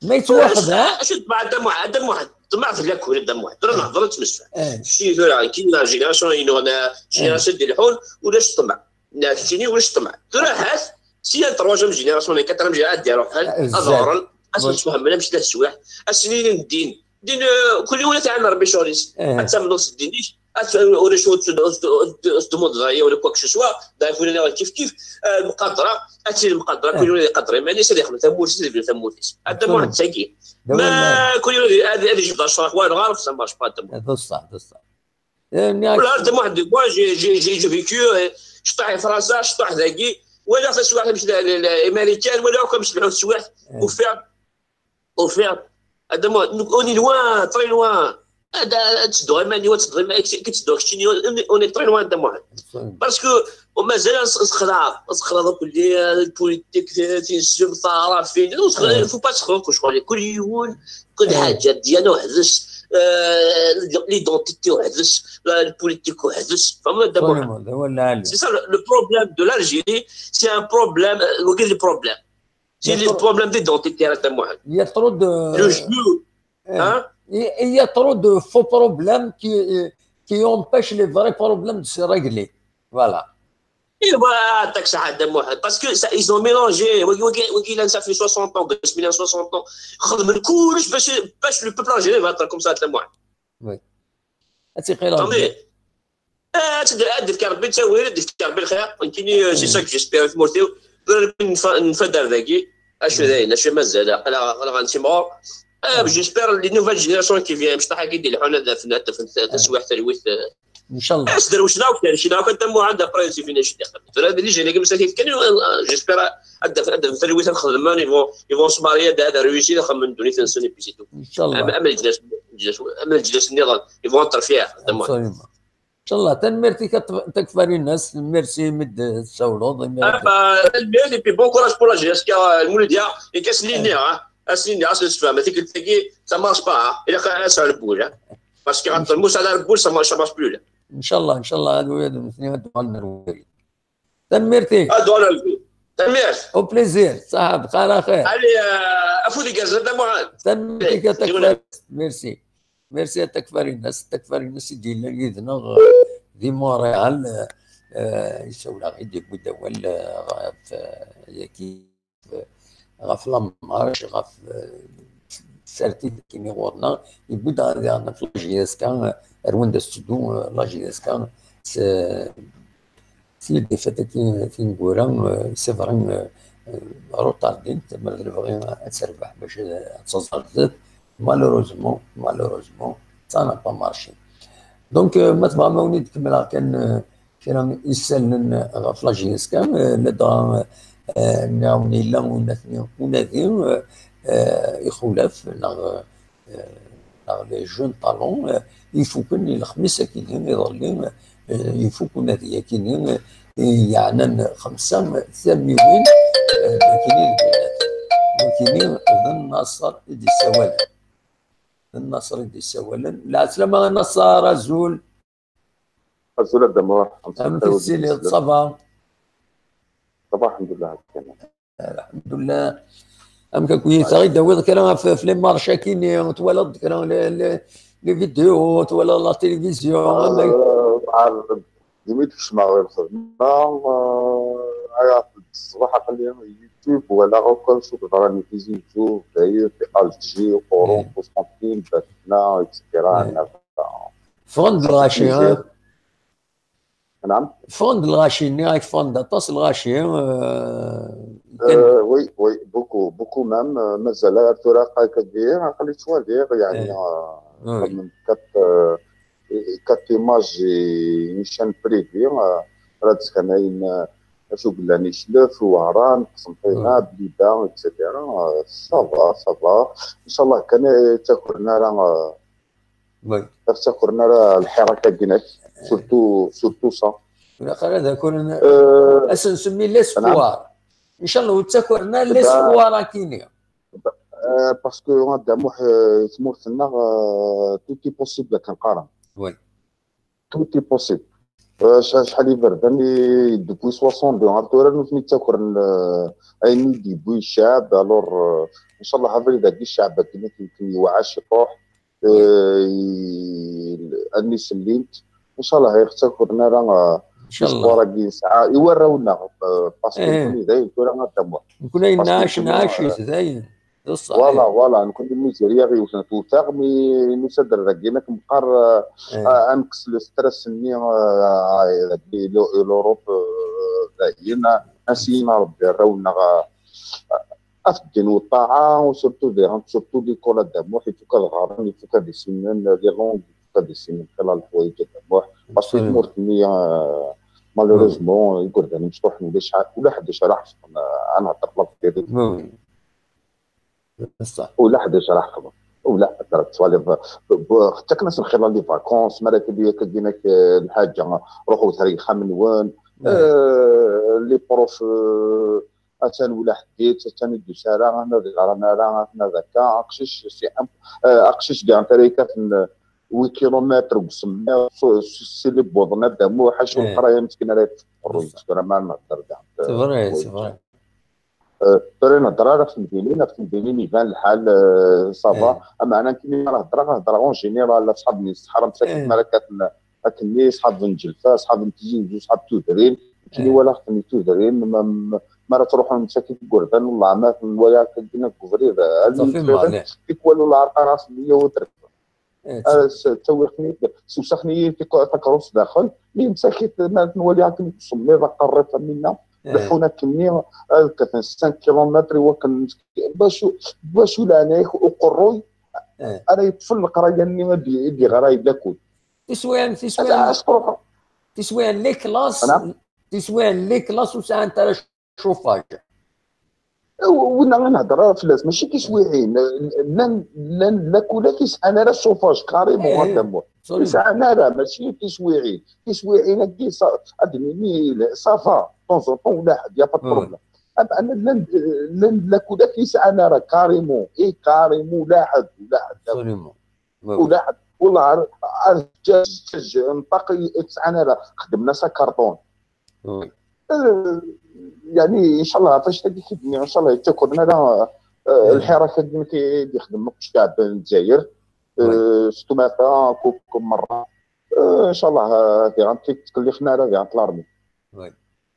ما يتواخذ. شد مع عبد المحد عبد المحد. Ṭṭmeɛ tella-ken a Dda Muḥend. Tura nehḍer ad tmesfeḥ. Keččini tura, keččini la génération inu, la génération d-ileḥḥun, ulac ṭṭmeɛ. Neɣ keččini ulac ṭṭmeɛ. Tura hat, si la troisième génération, la quatrième génération, ad d-iruḥen, ad ɣren, ad sen-sfehmen amek la teswiɛt, ad sen-inin ddin. Ddin, eh, kul yiwen ad t-iɛaned Rebbi ccɣel-is. Ad tamneḍ s ddin-ik, ad t-, ulac ur tt-, ur tt-, ur tt-, ur teddmeḍ dɣa yiwen quoi que ce soit, dɣa kul yiwen ad yaɣ kif kif, eh, mqadra, ad tili mqadra, kul yiwen ad iqader iman-is, ad ixdem tamurt-is, ad ibnu tamurt-is. A Dda Muḥend, d tagi. Ma kul yiwen ad, ad, ad ijbed ccṛeɛ, wa lɣerb, ça marche pas, a Dda Muḥend. D ṣṣeḥ, d ṣṣeḥ. Eh, nniɣ-ak. Wala a Dda Muḥend, moi, j'ai, j'ai, j'ai, j'ai vécu, eh, ceṭṭaḥ i Fransa, ceṭṭaḥ dagi, walaɣ taswiɛt amek la, la, la, américaine, walaɣ akk amek lḥu teswiɛt, ufiɣ, ufiɣ, a Dda Muḥend, on est loin, très loin. Ad, ad tedduɣ iman-iw, ad tedduɣ iman-iw, ad tedduɣ keččini, on est, on est très loin, a Dda Muḥend. Parce que mazal ad s-, ad sxelɛeḍ, ad sxelɛeḍ akk lli, eh, politique, eh, tinsem, taɛrafin, ur sxelɛeḍ, faut pas sxelɛeḍ kul ccɣel, kul yiwen, kul ḥaǧa, ddiyana weḥd-s, eh, l'identité weḥd-s, la, le politique weḥd-s. Tfehmeḍ a Dda Muḥend? C'est ça le, le problème de l'Algérie, c'est un problème, euh, wagi d le problème. C'est le problème d'identité, a Dda Muḥend. Il y a trop de, le jeu, hein? Il y a trop de faux problèmes qui, qui empêchent les vrais problèmes de se régler. Voilà. Et voilà, t'as que ça, a Dda Muḥend. Parce que ça, ils ont mélangé. Wagi, wagi, wagi, là, ça fait soixante ans, deux mille soixante ans. خدموا كلش باش, باش le peuple algérien va être comme ça, a Dda Muḥend. Oui. Attendez. Eh, ad d-, ad d-ifk Rebbi ttawil, ad d-ifk Rebbi lxir. Nekkini, euh, c'est ça que j'espère, i tmurt-iw. Tura nekkini nfa-, nfadar dagi. Acu dayen, acu mazal, aql-aɣ, aql-aɣ ad nettimɣur. Eh, j'espère les nouvelles générations qui viennent, mecṭaḥ-agi d-ileḥḥun ad afen, ad afen taswiɛt, talwit, eh. Inchallah. Eh, sderwcen akk, kercen akk, a Dda Muḥend, après, c'est fini, je dis. Tura, les jeunes-agi, mais ça, c'est fini, euh, j'espère ad afen, ad afen talwit ad xedmen, ils vont, ils vont se marier, ad, ad réussir, ad xedmen ddunit-nsen, et puis c'est tout. Inchallah. Am, am leǧnas, leǧnas, am leǧnas nniḍen, ils vont être fiers, a Dda Muḥend. Absolument. Inchallah, tanemmirt-ik a Takfarinas, merci imi d-tsawleḍ, imi d-, ah, bah, tanemmirt, et puis bon courage pour la J S K, euh, Lmouloudia, et qu'est-ce qu'il y a, hein? Ass-nni, ass-nni, ass-nni, tikkelt-agi, ça marche pas, hein? Ilaq ad nesɛu lbul, hein? Parce que ɣer termus ala lbul, ça marche, ça marche plus, là. Inchallah, inchallah, ad wi-, ad nutni ad uɣalen ar wayri. Tanemmirt-ik. Ad uɣalen ar wayri. Tanemmirt. Au plaisir, ṣaḥab, xir axir. Allez, euh, afud igerrzen, a Dda Muḥend. Tanemmirt-ik a Takfarinas, merci. Merci a Takfarinas, Takfarinas i d-yellan yid-neɣ, eh, di Montréal, eh, eh, yessawel-aɣ-id, yewwi-d awal, eh, ɣef, eh, yaki, eh, ɣef la marche, ɣef, eh, tsertit nekkini ɣur-neɣ, yewwi-d ɣer diɣen ɣef la J S K, eh, ar wanda tetteddu, eh, la J S K, s, eh, Tili d-ifat-agi tineggura, euh, c'est vrai, euh, euh, retardint, ma d lebɣi ad terbeḥ bac ad, ad taẓ ɣer zdat. Malheureusement, malheureusement, ça n'a pas marché. Donc, euh, ma tebɣam ad wen-id-kemmleɣ kan, euh, kra isallen ɣef la J S K, euh, ladɣa, euh, nniɣ-awen yella unadi, unadi, euh, euh, ixulaf, neɣ, euh, euh, neɣ les jeunes talents, euh, ifuken i lexmis akini, iḍelli, euh, ifuk unadi akini, euh, yeɛnan xemsa tamiwin, euh, akini deg winnat. Akini d Nnaṣer i d-yessawalen. D Nnaṣer i d-yessawalen. Lɛeslama a Nnaṣer, azul. Azul a Dda Muḥ. Amek i tettiliḍ, ça va? Ça va, alḥemdullah. Alḥemdullah. Amek akk yit-, i d-tawiḍ kra ɣef, ɣef les marches akini, twalaḍ kra les, les, les vidéos, twalaḍ la télévision, amek? Euh, dimi d-kecmeɣ ɣer lxedma, euh, ara ṣṣbeḥ aql-i YouTube, walaɣ akk acu yeḍran di Tizi Uzzu, Bgayet, Alger, Oran, Constantine, Batna, et cetera. Ffɣen-d lɣaci, ha? Naɛam. Ffɣen-d lɣaci, nniɣ-ak ffɣen-d aṭas lɣaci, euh, kan. Euh, oui, oui, beaucoup, beaucoup même. Euh, mazal ar tura aql-i ttwaliɣ, yeɛni, euh, quand même quatre, euh, quatre images i une chaîne privée, euh, rad scannayen, euh, acu yellan Iclef, Wehran, Qsenṭina, Blida, et cetera. Euh, ça va, ça va. Inchallah kan, euh, ttakren ara, euh, Oui. Ur ttakren ara lḥirak-agi-inek, surtout, surtout ça. Ilaq ara ad akren, euh, ad s-nsemmi l'espoir. Inchallah ur ttakren ara l'espoir akini. Euh, parce que a Dda Muḥ, euh, tmurt-nneɣ, euh, tout est possible akken qqaren. Oui. Tout est possible. Euh, ca-, acḥal iberdan i, depuis soixante-deux ar tura nutni ttakren, euh, ayen i d-yewwi ccɛeb, alors, euh, inchallah abrid-agi ccɛeb akken i t-, i t-yewɛa ciṭuḥ. eh, i-, allen-is llint. Inchallah ur ɣ-ttakuren ara, eh, Inchallah. L'espoir-agi nesɛa i warraw-nneɣ, eh, parce que Eh. nekkni dayen tura a Dda Muḥ. Nekkni ayen Parce que nɛac, nekkni, nɛac eh, d ayen. D ṣṣeḥ. Voilà, voilà, nekkni d Nizzerya yiwet n tewteɣ, mi nusa-d ar dagi, akken meqqar, eh, Eh. ah, ad nekkes le stress-nni, eh, dagi, l'Europe, eh, dayen, ad nessiyen a Rebbi arraw-nneɣ, eh, ad t-ddin weṭṭaɛa, surtout des, surtout l'école a Dda Muḥ, il faut qu'ad ɣren, il faut qu'ad issinen les langues, il faut qu'ad issinen xilla n leḥwayeǧ a Dda Muḥ, parce que Absolument. Tmurt-nni, eh, malheureusement, igerdan mecṭuḥen, ulac, ulaḥedd acu ara ḥefḍen, eh, ad nehder la vérité. Oui, oui. D ṣṣeḥ. Ulaḥedd acu ara ḥefḍen. Ulaḥedd ara tettwaliḍ, b-, b-, ttaken-asen xilla les vacances, mi ara tili akka-agi-nak, eh, lḥaǧa, ruḥ wet ar yexxamen-nwen, eh, les profs, eh, atan ulaḥedd-itt, atan ur d-yusi ara, aten ur ɣran ara, aten akka, aqcic, c'est imp-, eh, aqcic diɣen tura yekkaten, eh, huit kilomètres deg usemmiḍ, s-, s-, si li wwḍen a Dda Muḥ, acu n Eh. leqraya meskin ara yeṭṭef aqerruy, D ṣṣeḥ. tura ma ara nehder diɣen. C'est vrai, c'est vrai. Eh, tura nehder ara ɣef temdinin, ɣef temdinin iban lḥal, eh, ça va. Eh. Ameɛna nekkini ma ara hedreɣ, hedreɣ en général, aṣḥab n Yesseḥra, msakit Eh. mi ara kkaten akkenni, aṣḥab n Ǧelfa, aṣḥab n Tizi Uzzu, aṣḥab n Tudrin, nekkini Eh. walaɣ-ten i Tudrin, ma, ma, mi ara ttruḥun msakit deg igerdan, wellah ma ten-walaɣ akkagi deg ubrid, eh, allen Ṣafi n Tudrin, mliḥ. tikwal ur lɛerq ara asen-nni yiwet. Eh, Ah, s-, ttawiɣ-ten-id, ssewsaxen-iyi tik-, takeṛṛust daxel, mi msakit ma ten-waliɣ akken deg usemmiḍ, aqerriṭ am winna, eh. leḥḥun akkenni, ad kkaten cinq kilomètres i wakken, bacu, bacu leɛnaya-k uqerruy Eh. ara yeṭṭfen leqraya-nni i d-, i d-yeɣra lakud. Tiswiɛin, Ad tiswiɛin, as-truḥeḍ. Tiswiɛin les classes, Naam. Tiswiɛin les classes ur sɛant ara chauffage. Winna i nhedder ara fell-as, mačči tiswiɛin. Llan, llan lakulat i sɛan ara chauffage, carrément, Eh, a Dda Muḥ. Absolument. Sɛan ara, mačči tiswiɛin. Tiswiɛin-agi, ça, ad nini, ça va, de temps en temps, ulaḥedd, y a pas de Oui. problème. Ameɛna llan, llan lakulat i sɛan ara, carrément, i carrément, ulaḥedd, ulaḥedd. Absolument. Oui, oui. Ulaḥedd. Wallah, ar, ar ǧǧaǧ, ǧǧaǧ, nṭaq i, i sɛan ara, xedmen-as akarṭun. Oui. Eh, يعني، إن شاء الله، ɣef wannect-agi i d-nniɣ, إن شاء الله, yettaker ara, eh, Eh. lḥirak-agi i d-ixdem akk ccɛeb n Lezzayer, Oui. eh, s tumata, kukum merra. Eh, إن شاء الله, eh, diɣen ur ttkellixen ara diɣen l'armée. Oui.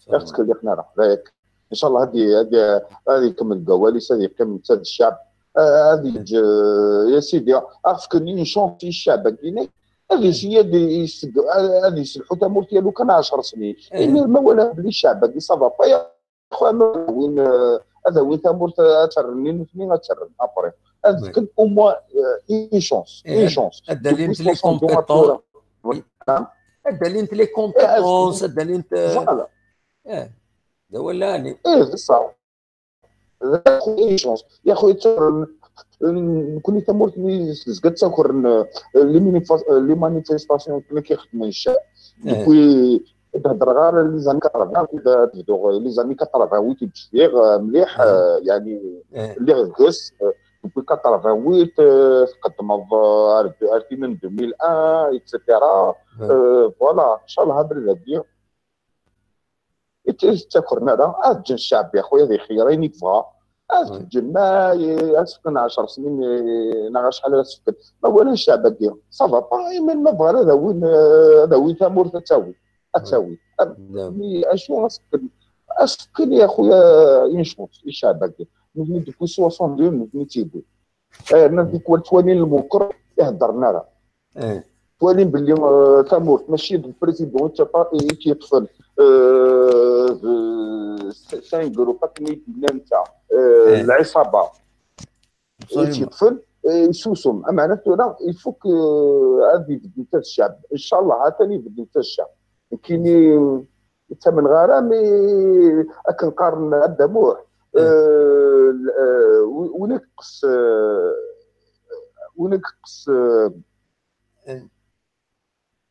Ur ttkellixen ara. Yak. إن شاء الله, ad, ad, ad ikemmel deg wawal-is, ad yeqqim netta d ccɛeb. Eh, ad yeǧǧ, eh, ya sidi, ad fken une chance i ccɛeb-agi-inek, ad yesɛu, ad yesg-, ad yesselḥu tamurt ya lukan ɛecṛ snin. Eh. Imir ma wala belli ccɛeb-agi ça va pas, ya xwa, ma win, eh, ad awin tamurt, eh, ad tt-rren i nutni, ad tt-rren après. Ad Oui. fken au moins, eh, une chance, Eh, une chance. ad d-alint Depuis les soixante-deux ans, compétences. Voilà. Ad d-alint les compétences, ad d-alint, eh, Voilà. eh, d awal ɛli. Eh, c'est ça. Une chance. Ya خويا, tt-rren, nekkni tamurt-nni tezga ttakren, eh, les manifes-, eh, les manifestations, nekkni kixedmen ccɛeb. Eh. Depuis, ur d-heddreɣ ara les années quatre-vingts, ur d-, ur d-bedduɣ les années quatre-vingt-huit i d-cfiɣ, eh, mliḥ, Eh. eh, يعني, Eh. lliɣ deg-s, eh, depuis quatre-vingt-huit, eh, tqeddmeḍ, eh, ar, ar tinin deux mille un, et cetera. Eh. Eh, voilà, إن شاء الله, abrid-agi, i tt-, i tt-ttakren ara, ad ǧǧen ccɛeb, ya خويا, ad ixeyyer ayen i yebɣa. Ad Oui. ǧǧen, ma, eh, ad s-fken ɛecṛ snin, eh, neɣ acḥal ara s-fken. Ma walan ccɛeb-agi, ça va pas, imi ma bɣan ad awin, eh, ad awin tamurt, ad tawin. Ad Oui. tawin. Am-, Naam. mi, acu ad s-fken? Ad s-fken, ya خويا, une chance i ccɛeb-agi. Nutni depuis soixante-deux, nutni tt-iwwin. Eh, nna tikwal ttwalin lmunkar, ur heddren ara. Eh. Ttwalin belli, eh, tamurt mačči d le président i tt-, i tt-yeṭṭfen, eh, d, c'est un groupe akken i d-yenna netta, eh, Eh. lɛiṣaba i Absolument. tt-yeṭṭfen, eh, yessusem. Ameɛna tura, il faut que, eh, ad ibedd netta d ccɛeb. إن شاء الله, atan ibedd netta d ccɛeb. Nekkini, ur ttamneɣ ara, mi akken qqaren a Dda Muḥ, Eh. eh, l-, eh, wi-, win i yeqqes, eh, win i yeqqes, eh, Eh.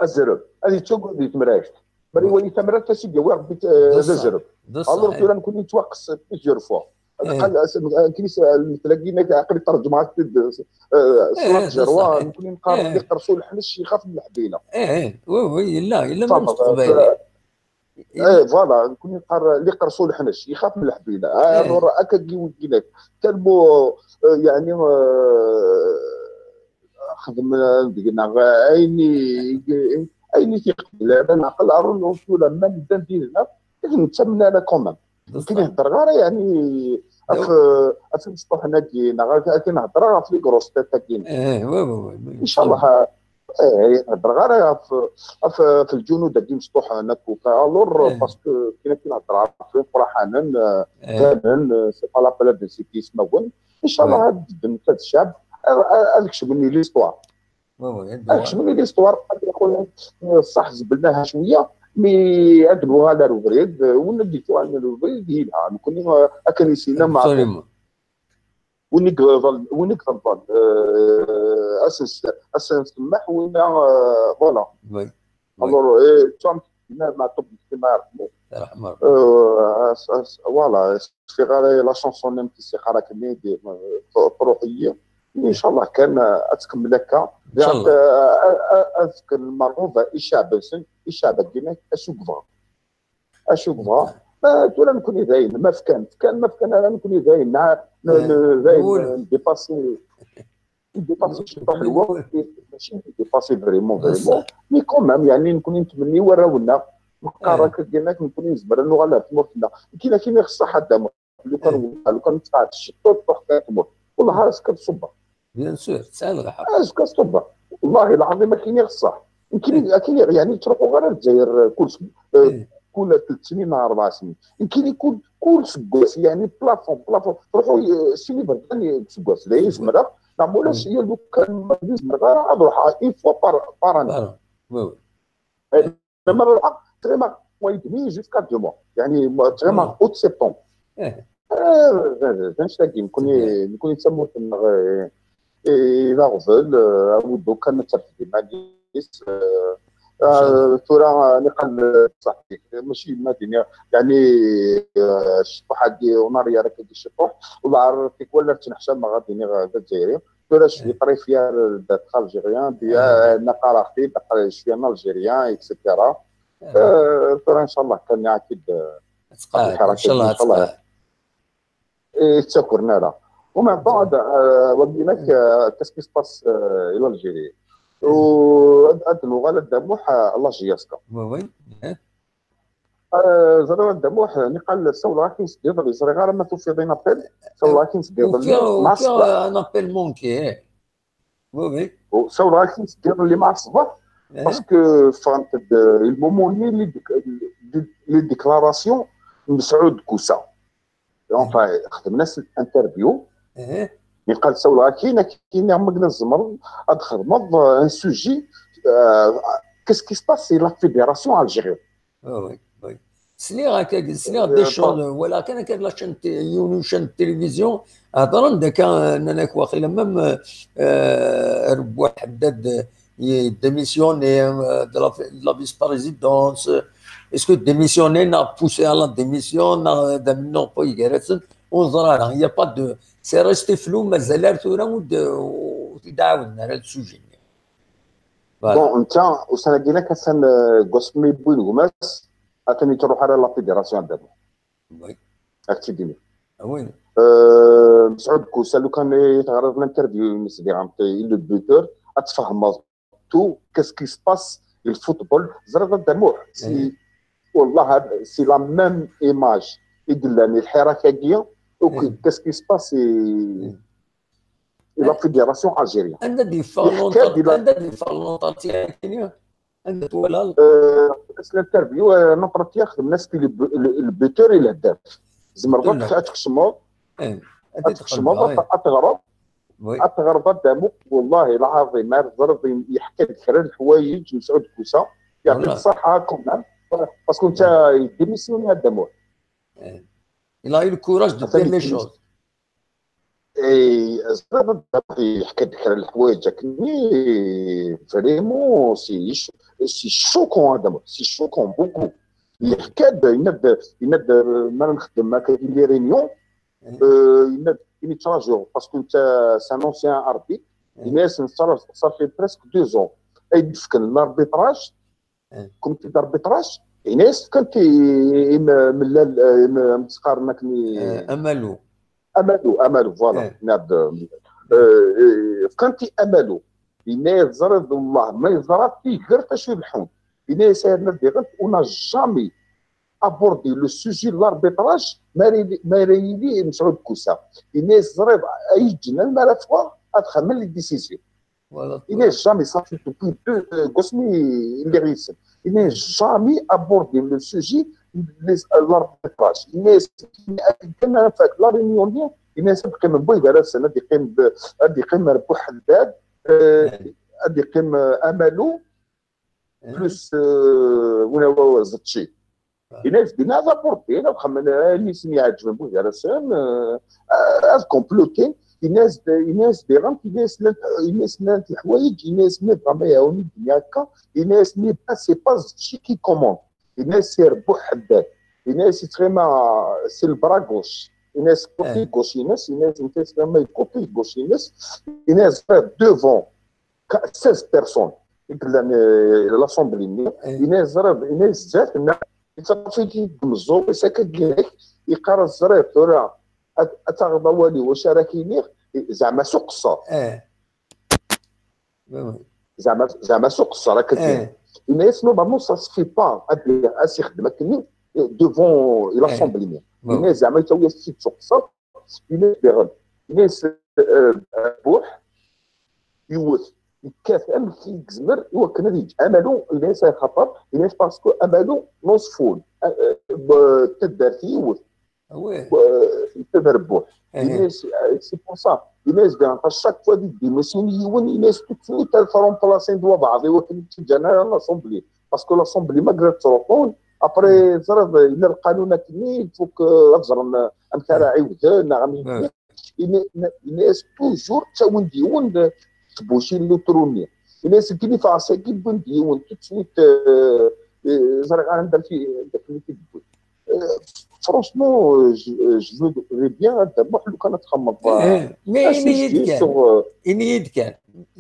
azrem, ad yettagad di temrart. Mara Oui. iwali tamrart, ad s-id-yawi Rebbi, eh, D d ṣṣeḥ. azrem. D ṣṣeḥ, Alors eh. tura nekkni nettwaqqes plusieurs fois. Eh. Aql-, as-, akken is-, lmetla-agi-inek, aql-i ṭerǧmeɣ-ak-t-id, eh, s Eh, laẓerwa, d ṣṣeḥ. nekkni neqqar Eh. li qerṣu leḥnec ixaf n leḥbila. Eh, eh, oui, oui, yella, yella Ça même va, s teqbaylit. Eh, voilà, nekkni neqqar li qerṣu leḥnec ixaf n leḥbila. Ah, Eh. Alors, akkagi wigi-inek. Tellement, eh, يعني, eh, xedmen deg-neɣ ayen i, ayen i t-iqbel ara nɛqel, ar ur tura ma nedda dinna, i nettamen ara quand même. Ur neqqim heddreɣ ara, yeɛni, ɣef, ɣef imecṭuḥen-agi, neɣ akken heddreɣ ɣef les grosses têtes-agi. Incallah, eh, ur heddreɣ ara ɣef, ɣef, ɣef lǧunud-agi imecṭuḥen akk, alors, parce que akken, akken heddreɣ ɣef iqraḥanen, eh, banen, eh, c'est pas la peine ad nsiti ismawen. Incallah ad d-ddun d ccɛeb, ad, ad, ad kecmen l'histoire. Ad kecmen l'histoire, ad yaqul, ṣṣeḥ, zeblen-aha cwiya, mais ad nuɣal ar ubrid, win ad d-yettuɣalen ar ubrid, yelha. Nekkni, eh, akken i s-yenna Meɛtub. Win i iɣelḍen, win i iɣelḍen, eh, ad s-, ad s-nsemmeḥ, winna, eh, voilà. Alors, eh, Tom, Meɛtub, Meɛtub, Meɛtub, eh, as-, as-, voilà, as-, fiɣ ara la chanson-nni n Tisiqar akken i d-, eh, truḥ-iyi. Incallah kan, eh, ad tkemmel akka. Ad, ad, ad fken lmerɣub i cceɛb-nsen, i cceɛb-agi, acu yebɣa. Acu yebɣa. Ma tura nekkni dayen, ma fkan, fkan, ma fkan ara, nekkni dayen, na-, n-, n-, dayen, ndipasi, ndipasi ciṭuḥ lweqt, mačči ndipasi vraiment, vraiment. Mais quand même, yeɛni, nekkni nettmenni i warraw-nneɣ, neqqar akka, nekkni nezmer ad nuɣal ar tmurt-nneɣ. Nekkini akken i ɣ-ṣṣaḥ a Dda Muḥ. Lukan, lukan tesɛa ciṭuḥ, truḥ kan tmurt. Wellah, azekka ad ṣubbeɣ. Bien sûr, tesɛiḍ lḥeqq. Azekka ad ṣubbeɣ. Wellah lɛaḍim akken i ɣ-ṣṣaḥ. Nekkini, akken i ɣ-, yeɛni, ur ttruḥuɣ ara Lezzayer, eh, kul s-, eh, kul tlett snin neɣ rebɛa snin. Nekkini kul, kul seggas, yeɛni, plafond, plafond. Truḥu, eh, sin iberdan deg useggas. D ayen zemreɣ, neɣ ma ulac, ya lukan ma zemreɣ ara ad ruḥeɣ une fois par, par année. Voilà. Oui, oui. Eh, ma ruḥeɣ, ttɣimaɣ mois et demi jusqu'à deux mois. Yeɛni, ma-, ttɣimaɣ août, septembre. Eh, d, d, d annect-agi, nekkni, nekkni d tamurt-nneɣ, eh, eh, d aɣbel, eh, awuddu kan ad terfed iman-is, eh, eh, tura, eh, niqal, eh, ṣaḥbi, mačči ma d-iniɣ, yeɛni, eh, cṭuḥ-agi, en arrière akka, cṭuḥ, ur ɛerriɣ tikwal, la ttneḥcameɣ ad iniɣ d Azzayri. Tura je suis très fier d'être algérien, bien, eh, qqareɣ-t-id, je suis un Algérien, et cetera. Eh, tura, incallah, kan nniɣ-ak-id, eh, ad tqaɛed, incallah, ad tqaɛed. Eh, ur ttakren ara. ومن بعد, eh, wagi-inek, eh, qu'est-ce qui se passe, eh, i l'Algérie? U ad, ad nuɣal a Dda Muḥ, eh, la J S K. Oui, oui. Eh, ẓriɣ a Dda Muḥ, niqal ssawleɣ-ak-in seg iḍelli, ẓriɣ ara ma tufiḍ in appel, ssawleɣ-ak-in seg iḍelli, ufiɣ, mɛa ufiɣ ṣṣbeḥ. Un appel manqué, eh. Oui, oui. Ssawleɣ-ak-in seg iḍelli mɛa ṣṣbeḥ, parce que ffɣent-d, eh, i lmumu-nni les déc-, les déclarations n Mesɛud Koussa. Enfin, xedmen-as interview. Niqal ssawleɣ-ak-in, akken i ɣ-, ma yella tzemreḍ ad txedmeḍ, eh, un sujet, eh, qu'est-ce qui se passe, c'est la fédération algérienne. Ah oui, oui. Sliɣ akka, sliɣ des choses, walakin akka la chaîne té-, yiwen n chaîne de télévision, hedren-d akka, nnan-ak waqila même, euh, Rebwaḥ Ḥeddad, euh, il démissionne, euh, de la, de la vice-présidence. Est-ce que démissionner, neɣ poussé à la démission, neɣ d amennuɣ n waygar-asen, ur neẓri ara. Il y a pas de, c'est resté flou, mazal ar tura ur d-, ur t-id-ɛawden ara le sujet-nni. Voilà. Bon, netta, ussan-agi-inek, atan, eh, deg wasmi wwin gma-s, atan yettruḥ ara la fédération a Dda Muḥ. Oui. Ad k-tt-id-iniɣ. Ah oui. Eh, Mesɛud Koussa, lukan i teɣriḍ l'interview-ines diɣen, il est buteur, ad tfehmeḍ tout, qu'est-ce qui se passe, le football. Ẓriɣ a Dda Muḥ, si, wallah, c'est la même image i yellan i lḥirak-agi, ok, qu'est-ce qui se passe, c'est, et la fédération algérienne. Anda d-yeffeɣ l'entretien? Anda d-yeffeɣ l'entretien-agi? Anda twalaḍ? Euh, c'est l'interview, euh, l'entretien, xedmen-as le bu-, le, le buteur et le هداف. Tzemreḍ ad tkecmeḍ, ad tkecmeḍ, ad teɣreḍ, ad teɣreḍ a Dda Muḥ, wallahi lɛaḍim, ma teẓriḍ yeḥka-d kra n leḥwayeǧ Mesɛud Koussa, yeɛṭi-k ṣṣeḥḥa quand même, parce que netta yedémissionné a Dda Muḥ. Il a eu le courage de dire les choses. Eh, ẓriɣ yeḥka-d kra n leḥwayeǧ akkenni, vraiment, c'est ch-, c'est choquant, a Dda Muḥ, c'est choquant beaucoup. Yeḥka-d, yenna-d, yenna-d, euh, mi ara nxeddem akka di les réunions, euh, yenna-d, yenna-d, yettṛaju, parce que netta, c'est un ancien arbitre, yenna-as, ça fait presque deux ans ay d-fken l'arbitrage, comité d'arbitrage, yenna-as fkant i, i m-, mellal, eh, i m-, am ttqaren akken i, eh, amalu. Amalu, amalu, voilà. Eh. Nab, eh, eh, fkant i amalu. Yenna-yas, teẓriḍ, wellah ma yeẓra tigert acu ileḥḥun. Yenna-yas, yerna diɣen, on n'a jamais abordé le sujet de l'arbitrage, ma ara yili, ma ara yili Mesɛud Kusa. Yenna-yas, teẓriḍ, ay yeǧǧen alma ara ffɣeɣ ad xemmen les décisions. Yenna-yas, jamais, ça fait depuis deux, euh, deg wasmi i lliɣ yis-sen. Yenna-yas, jamais abordé le sujet de l'arbitrage. Yenna-yas, kan ara fak la réunion-nni, yenna-yas, ad qqim Buygarasen, ad yeqqim, ad yeqqim Rebbuḥ Ḥeddad, euh, ad yeqqim, euh, Amalu, plus, euh, win ara Zetci. Yenna-yas, dinna ad abordin, ad xemmen ayen i sen-iɛeǧben Buygarasen, euh, ad complotin. Yenna-yas, yenna-yas diɣen, yenna-yas llant, yenna-yas llant leḥwayeǧ, yenna-yas, mais vraiment, iɛawen-iyi-d akka. Yenna-yas, mais c'est pas Zetci qui commande. Yenna-yas, c'est Rebbuḥ Ḥeddad. Yenna-yas, yettɣima, c'est le bras gauche. Yenna-yas, côté gauche-ines, yenna-yas, netta yettɣima côté gauche-ines. Yenna-yas, devant seize personnes i yellan, euh, l'assemblée-nni. Yenna-yas, ẓriɣ, yenna-yas, zdat, nna, yettafiti deg umeẓẓuɣ-is akka, yeqqar-as, ẓriɣ tura ad, ad taɣeḍ awal-iw, wacu ara k-iniɣ, zeɛma s uqeṣṣer. Zeɛma, zeɛma s uqeṣṣer akka kan. Yenna-yas, normalement, ça se fait pas, ad, ad s-ixdem akkenni, euh, devant l'assemblée-nni. Yenna-yas, zeɛma yettawi-as-tt-id s uqeṣṣer. Yenna-yas diɣen, yenna-yas, euh, Buḥ, yiwet, yekkat amek i yezmer i wakken ad yeǧǧ Amalu, yenna-yas, axaṭer, yenna-yas, parce que Amalu, n Uṣeffun, euh, euh, taddart yiwet, euh, yettan Rebbuḥ. Yenna-yas, euh, c'est pour ça. Yenna-yas, à chaque fois di démission yiwen, yenna-yas, tout de suite, ad t-remplacin d wabeɛḍ, i wakken ad tt-ǧǧen ara l'assemblée. Parce que l'assemblée, malgré tettruḥun, après, teẓriḍ, yella lqanun akkenni, il faut que ad ẓren, euh, amek ara ɛiwden, neɣ amek. Yenna-, yenna-, yenna-yas toujours, ttawin-d yiwen d tbucin n l'autonomie. Yenna-yas, nekkini faɣes-agi, wwin-d yiwen, tout de suite, euh, euh, ẓriɣ anda fi-, anda fi-, fi-, euh, franchement, euh, je, euh, je voudrais bien ad d-amuḥ lukan ad txemmeḍ, euh, mais un sujet sur, euh, ini-yi-d kan,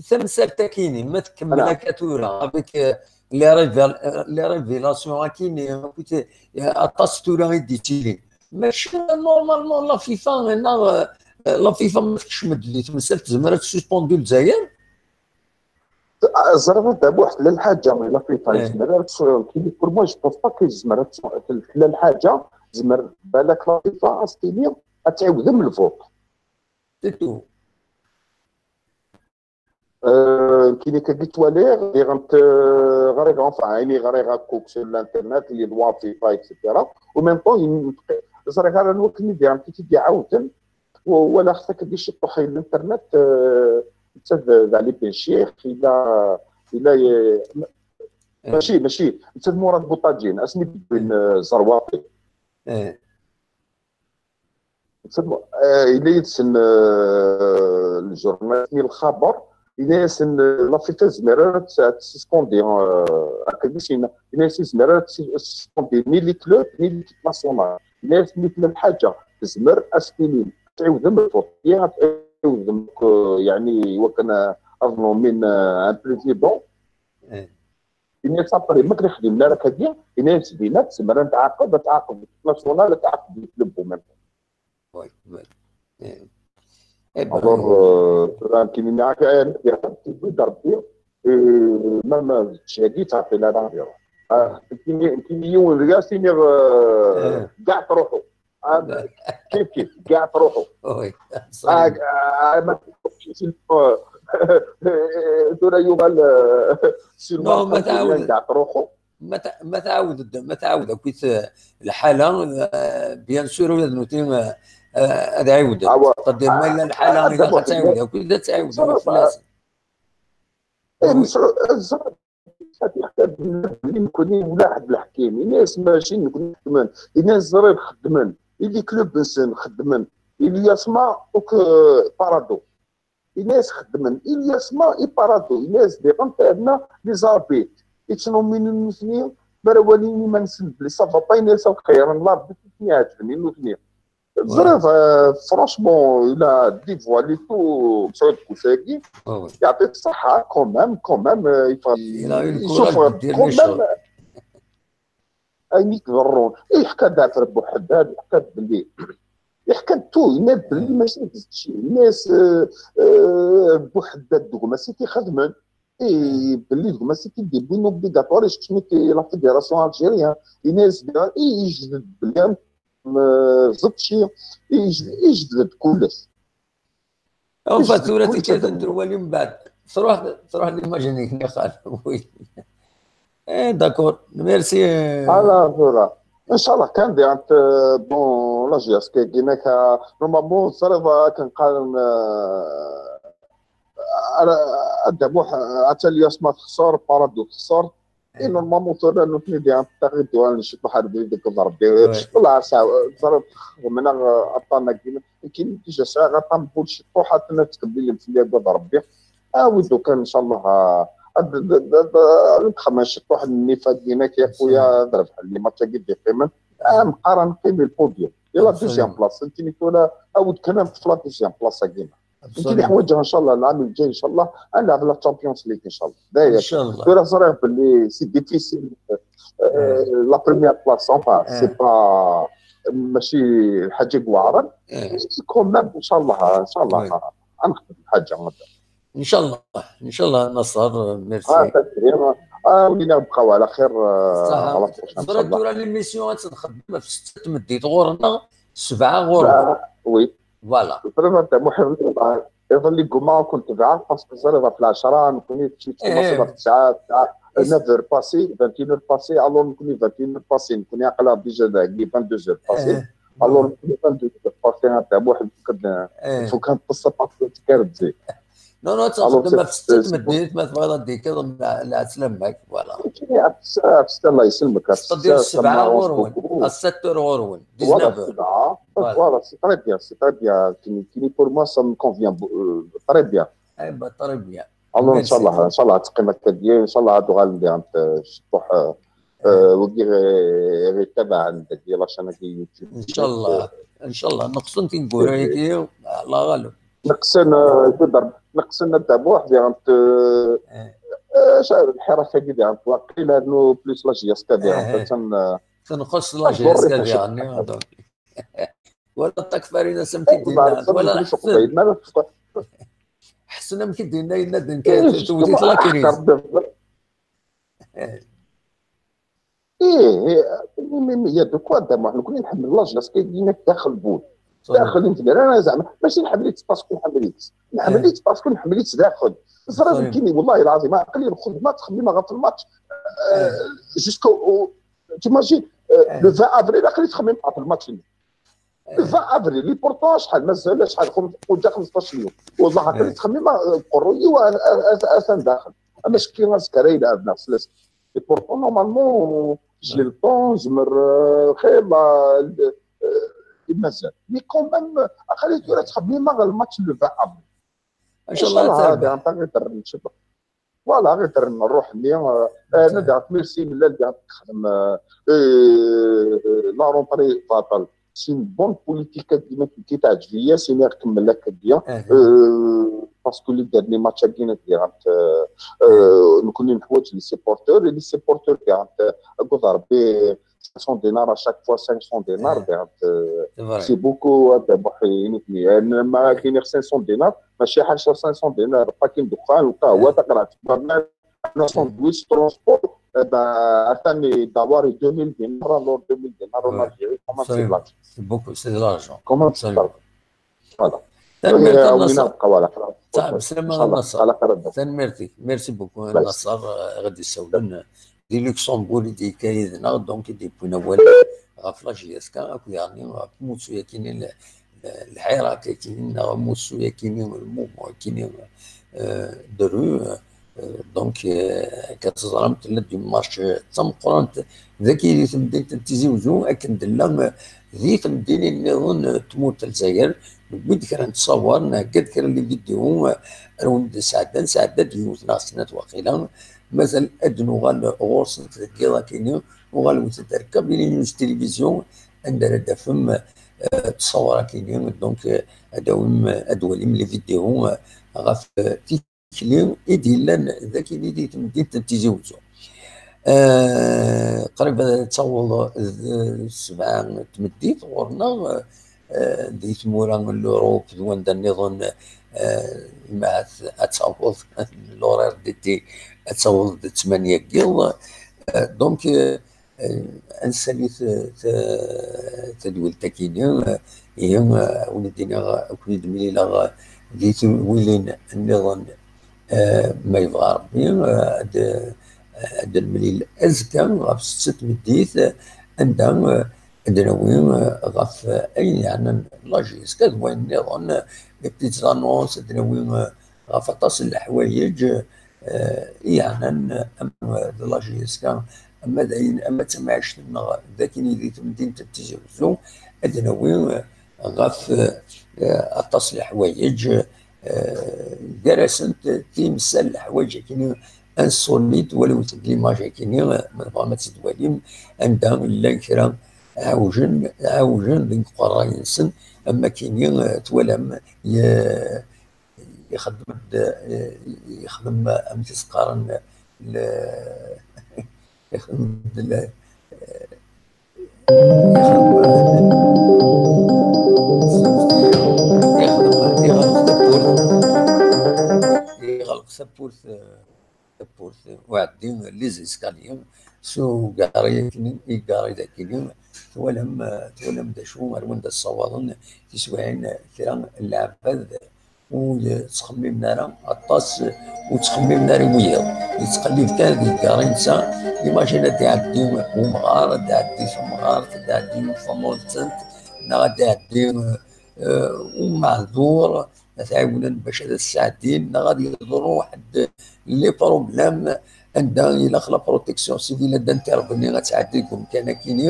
tamsalt akini, ma tkemmel akka tura, avec, euh, les révél-, euh, les révélations akini, euh, aṭas tura i d-yettilin. Mačči normalement la FIFA, neɣ, euh, la FIFA ma tekcem-d di temsalt, tezmer ad tessuspendu Lezzayer? Ẓriɣ a Dda Muḥ, tella lḥaǧa i la FIFA, yezmer ad tt-, pour moi, je pense pas que yezmer ad tt-, tella lḥaǧa, tezmer, balak la FIFA ad s-tini ad tɛiwdem lvot. C'est tout. Euh, nekkini kagi ttwaliɣ, diɣen t-, ɣriɣ, enfin, ayen i ɣriɣ akk sur l'internet, les lois FIFA, et cetera. Au même temps, ẓriɣ ara n wakken i diɣen i t-id-iɛawden, walaɣ-t akkagi ciṭuḥ i l'internet, euh, netta d, d Ali Ben Cheikh, ila, ila, eh, mačči, mačči, netta d Murad Buṭaǧin, asmi d-wwin, eh, Zerwaṭi. Netta d Mu-, eh, ila yid-sen, eh, lejurnal-nni Lxaber, yenna-yasen, eh, la FIFA tezmer ara ad tt-, ad tessispendi, eh, akkagi, yenna-yas, tezmer ara ad tessispendi ni les clubs, ni l'équipe nationale. Yenna-yas, mi tella lḥaǧa, tezmer ad s-tini, ad tɛiwdem lfurṭiya, ad tɛiwdem, eh, yeɛni, iwakken, eh, ad nommin, eh, un président. Yenna-yas, après, ma k-ixdim ara akkagi, yenna-yas, dinna, tezmer ad tɛaqeb, ad tɛaqeb l'équipe nationale, ad tɛaqeb le club en même temps. Oui, oui. Eh, eh ben, alors, euh, tura nekkini nniɣ-ak, eh, nekk d Rebbi, euh, ma, ma d ttcagit, aqil ara iruḥ. Ah, nekkini, nekkini yiwen deg-as iniɣ, euh, eh, kgaɛ truḥu. Ah, kif kif, kgaɛ truḥu. Oui, ah, ah, ma, tura yuɣal, euh, non, ma tɛawed, kgaɛ truḥu. Ma ta-, ma tɛawed, ma tɛawed akkit, eh, lḥala, eh, bien sûr, ula d nutni, eh, eh, ad ɛiwden. C'est-à-dire, ma yella lḥala, ilaq ad tɛiwed akkit, ad tɛiwed fell-asen. Eh, Mesɛud, eh, ẓer, nekkni ula Ḥed Leḥkim, ini-as mačči nekkni xeddmen, ini-as ẓriɣ xeddmen, i les clubs-nsen xeddmen, Ilyasma, ok, Parado. Ini-as xeddmen, Ilyasma i Parado, ini-as diɣen terna les arbitres, ittnuminen nutni, mi ara walin iman-nsen belli ça va pas, ini-as ad xeyyren l'arbitre i ten-iɛeǧben i nutni. Ẓriɣ, euh, franchement, il a dévoilé tout, Mesɛud Kusa-agi. Yeɛṭi ṣṣeḥḥa, quand même, quand même, euh, il faut, il a eu le courage de dire les choses. Ayen i iḍerrun. Yeḥka-d ɣef Rebbuḥ Ḥeddad, yeḥka-d belli Yeḥka-d tout, yenna-d belli mačči d kečči. Yenna-yas, euh, euh, Buḥeddad d gma-s i t-ixedmen. I belli d gma-s i t-id-yewwin obligatoire, yecceḥ-it la fédération algérienne. Yenna-yas, i yejbed belli, euh, ẓečči, i yejbed, i yejbed kullec. Enfin, tura tikkelt n terwali mbeɛd. Tṛuḥ, tṛuḥ l'image-nni xal. Oui. Eh, d'accord. Merci. Ala, tura. Inchallah, kan diɣen, euh, bon, la J S K gina ka, normalement, ẓriɣ akken qqaren, euh, ara, ad d-amuḥ, euh, atan yas ma texṣer, parado texṣer. Et normalement, tura nutni diɣen, taɣi d-uɣalen ciṭuḥ ar deg deg Rebbi. Wallah, ar sɛa, ẓriɣ xedmen-aɣ, euh, aṭṭan-agi. Nekkini déjà sɛiɣ aṭan n wul ciṭuḥ, aten ad ttqebbilen fell-i agad Rebbi. Awi-d ukan, inchallah, ah, ad, ad, ad, ad, ad nexdem ciṭuḥ n nnif-agi-inek, ya xuya, ad rebḥen les matchs-agi d-yeqqimen. Ah, meqqar ad neqqim i le podium. I la deuxième place, nekkini tura, awi-d kan ad neṭṭef la deuxième place-agi. Nekkini ḥwaǧeɣ, inchallah, l'an الجاي, inchallah, ad nlɛeb la Champions League, inchallah. D aya. Tura ẓriɣ belli c'est difficile. Euh, la première place, enfin, c'est pas, mačči lḥaǧa i iweɛren. Quand même, inchallah, inchallah, ad nexdem lḥaǧa. Inchallah, inchallah, Naṣer, merci. Ah, ولينا بقاو على خير, euh, à la prochaine, ẓriɣ tura l'émission ad tt-nxeddem ɣef ssetta n tmeddit ɣur-neɣ, sebɛa ɣur-neɣ. Oui. Voilà. Vraiment, muḥend, iḍelli ggummaɣ ad ken-tebɛeɣ, parce que ẓriɣ ɣef lɛecṛa, nekkni ttumaṣi ɣef tesɛa, tesɛa, neuf heures passées, vingt et une heures passées, alors nekkni vingt et une heures passées, nekkni aql-aɣ déjà dagi vingt-deux heures passées. Alors nekkni vingt-deux heures passées, ad muḥend, faut kan تصبح تكرد زي. Non, non, تصدق ما في ستة مدينة ما تبغى تديك لعسلامك. Voilà. Ɣef ssetta, Allah yesselmek. C'est-à-dire سبعة غورون, à sept heures غورون, dix-neuf heures. Voilà, voilà, c'est très bien, c'est très bien. Kini, kini, pour moi, ça me convient, euh, très bien. Eh ben, très bien. Alors, inchallah, inchallah, ad teqqim akka d-, inchallah, ad uɣalen diɣen ciṭuḥ, euh, wigi ɣ-, ɣ-, itabaɛen dagi la chaîne-agi YouTube. Inchallah, inchallah, neqsen tineggura-agi, Allah ɣaleb. Neqsen, euh, neqsen ad d-amuḥ diɣen, euh, euh, lḥirak-agi diɣen, waqila rnu plus la J S K diɣen, euh, tenqes la J S K diɣen, donc. Wala ṭakfarin-as amek i d-yenna, wala ḥsen. Ḥsen amek i d-yenna, yenna-d nekk tewwet-it la crise. ايه ايه، il y a de quoi, دابا حنا كنا نحمل la J S K كاينه داخل بول. داخل انت، انا زعما ماشي نحمل parce que نحمل، نحمل parce que نحمل داخل. صراحه كايني والله العظيم عقلي الخدمه تخمم غير في الماتش. Jusqu'au, تيماجين le vingt avril عقلي تخمم في الماتش. Le vingt avril, et pourtant شحال مازال، شحال خم-، وجا خمسطاش يوم. والله عقلي تخمم قروي واثان داخل. اما شكي غنسكر يلعب ناس. Et pourtant, normalement, j'ai le temps, زمر، آه، خير، لا، ال-، آه، مازال. Mais quand même, عقلي تقول تخمم غير الماتش le vingt avril. ان شاء الله تربح. غير نشوف. Voilà, غير نروح لي، آه، آه، ندعك merci من اللي قاعد تخدم، آه، آه، la rentrée باطل. C'est une bonne politique كيما كي تعجبيا، سيني نكمل لك هكايا. Parce que les derniers matchs كاين كاين، آه، آه، نكون نحوج les supporters، et les supporters كاين، آه، أقول ربي cinq cents دينار، à chaque fois cinq cents دينار، كاين، آه، c'est beaucoup، هذا بحي، يعني، ما كاين خمسمية دينار، ماشي حاجة خمسمية دينار، باكين دخان وقهوة، تقرا في البرنامج. انا ساندويتش، ترونسبور، دابا عاوتاني داواري deux mille دينار، alors deux mille دينار en Algérie، كومون سي دلارجون. C'est beaucoup, c'est de l'argent. كومون سي دلارجون. Voilà. تنميرتي وين نبقاو على خير. بسلامة نصر. تنميرتي. Merci beaucoup نصر، آه، غادي يسولن دي لوكسمبورغ دي كايدنا، donc دي بوين اول غاف لا جي اس كا، اكو يعني غاف موسو يكيني الحراك كاين، موسو كاين، المومون كاين، آه، درو، آه، دونك، آه، كتزرم تلا دي مارش تمقرانت ذاكي دي تمدينة تيزي وزو، اكن دلا، آه، دي تمدينة نيضن تموت الجزائر، نبيد كرا نتصور، نهكد كرا لي فيديو، آه، رون سعدان، سعدان ديوت ناس سنات واقيلا، مازال اد نوغال غورس نتذكي راكيني، نوغال وتدركب لي نيوز تلفزيون، عندنا دفم، آه، تصور كاينين، دونك، آه، اداوم، ادواليم لي فيديو، آه، غاف، آه، تيكلي ايدي لان ذاك اللي دي تمديت تيزي وزو. آه، قريب تصور، آه، سبعة تمديت غورنا، آه، eh, di tmura n l'Europe d wanda nniḍen, eh, ma ad, ad taweḍ l'horaire d'été, ad taweḍ d ttmanya n yiḍ. Eh, donc, eh, eh, ad nsali t-, t-, tadwilt-agi-nni, eh, ihi, eh, ad wen-d-iniɣ, ad ken-id-mlileɣ, eh, di tewwilin nniḍen, eh, ma yebɣa Rebbi, eh, ad, ad nemlil azekka ɣef setta n tmeddit, eh, anda, eh, ad d-nawi, eh, ɣef, eh, ayen yeɛnan la J S K d wayen nniḍen, eh, les petites annonces, ad d-nawi, eh, ɣef aṭas n leḥwayeǧ, eh, i yeɛnan, eh, am, eh, la J S K, ama d ayen, ama d tamɛict-nneɣ d akken di temdint n Tizi Wezzu, ad d-nawi, eh, ɣef, eh, aṭas n leḥwayeǧ, eh, gar-asent timsal n leḥwayeǧ akkenni insolite, waliwet-d l'image akkenni, eh, ma tebɣam ad tt-id-twalim, anda llan kra ɛawjen, ɛawjen deg uqerray-nsen, am akkenni, eh, twalam, ye-, ixeddem-d, eh, ixdem, amek i s-qqaren, le-, ixdem-d le-, ixdem, ixdem, iɣelq tawwurt, iɣelq tawwurt, eh, tawwurt, uɛeddi les escaliers, s ugarray akkenni, igarray d akkenni, twalam, eh, twalam d acu, ar wanda ssawaḍen tiswiɛin, eh, kra n leɛbad ur ttxemmimen ara aṭas, ur ttxemmimen ara i wiyaḍ. Yettqellib kan deg igarray-nsen, imagine ad iɛeddi umɣar, ad iɛeddi tamɣart, ad iɛeddi tamurt-nsent, neɣ ad iɛeddi, eh, umeɛdur, ad t-ɛiwnen bac ad t-sɛeddin, neɣ ad yeḍru waḥed les problèmes anda ilaq la protection civile ad d-intervenir, ad tɛeddi deg umkan akkenni,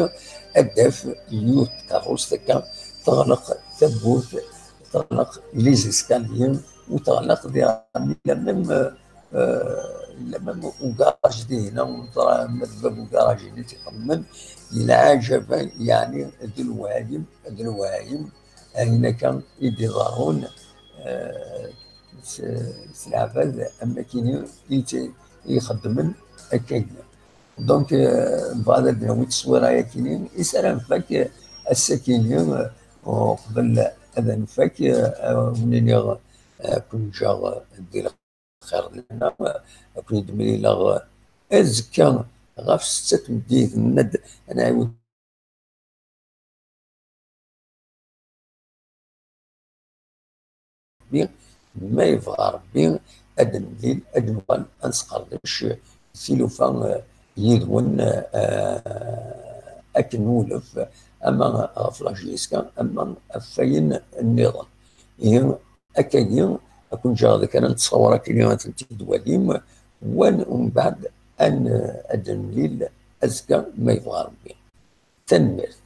ad d-taf yiwet n tkeṛṛust akka, teɣleq tawwurt, teɣleq les escaliers, u teɣleq diɣen la même, euh, la même ugaraj dihin, neẓra ma d bab ugaraj-nni i t-ixemmen, d lɛaǧeb, yeɛni d lwehayem, d lwehayem, ayen akka i d-iḍerrun, eh, s, s leɛbad am akkenni i t-, i ixeddmen akka-yi. Donc, eh, nebɣa ad d-nawi tteswira-yakini, is ara nfak, eh, ass-akini, eh, uqbel ad nfak, eh, ad wen-iniɣ, eh, ad ken-ǧǧeɣ di lxir d lehna, eh, ad ken-id-mlileɣ, eh, azekka ɣef setta n tmeddit, ad nɛiwed Rebbi, ma yebɣa Rebbi, ad nemlil, ad nuɣal ad nesqerdec tilufa, eh, yid-wen, eh, akken nulef, ama ɣef la J S K, ama ɣef wayen nniḍen. Ihi, akkagi, ad ken-ǧǧeɣ d kra n ttṣawṛa akkagi ad tent-id-twalim, wan umbeɛd ad n-, ad nemlil azekka, ma yebɣa Rebbi. Tanemmirt.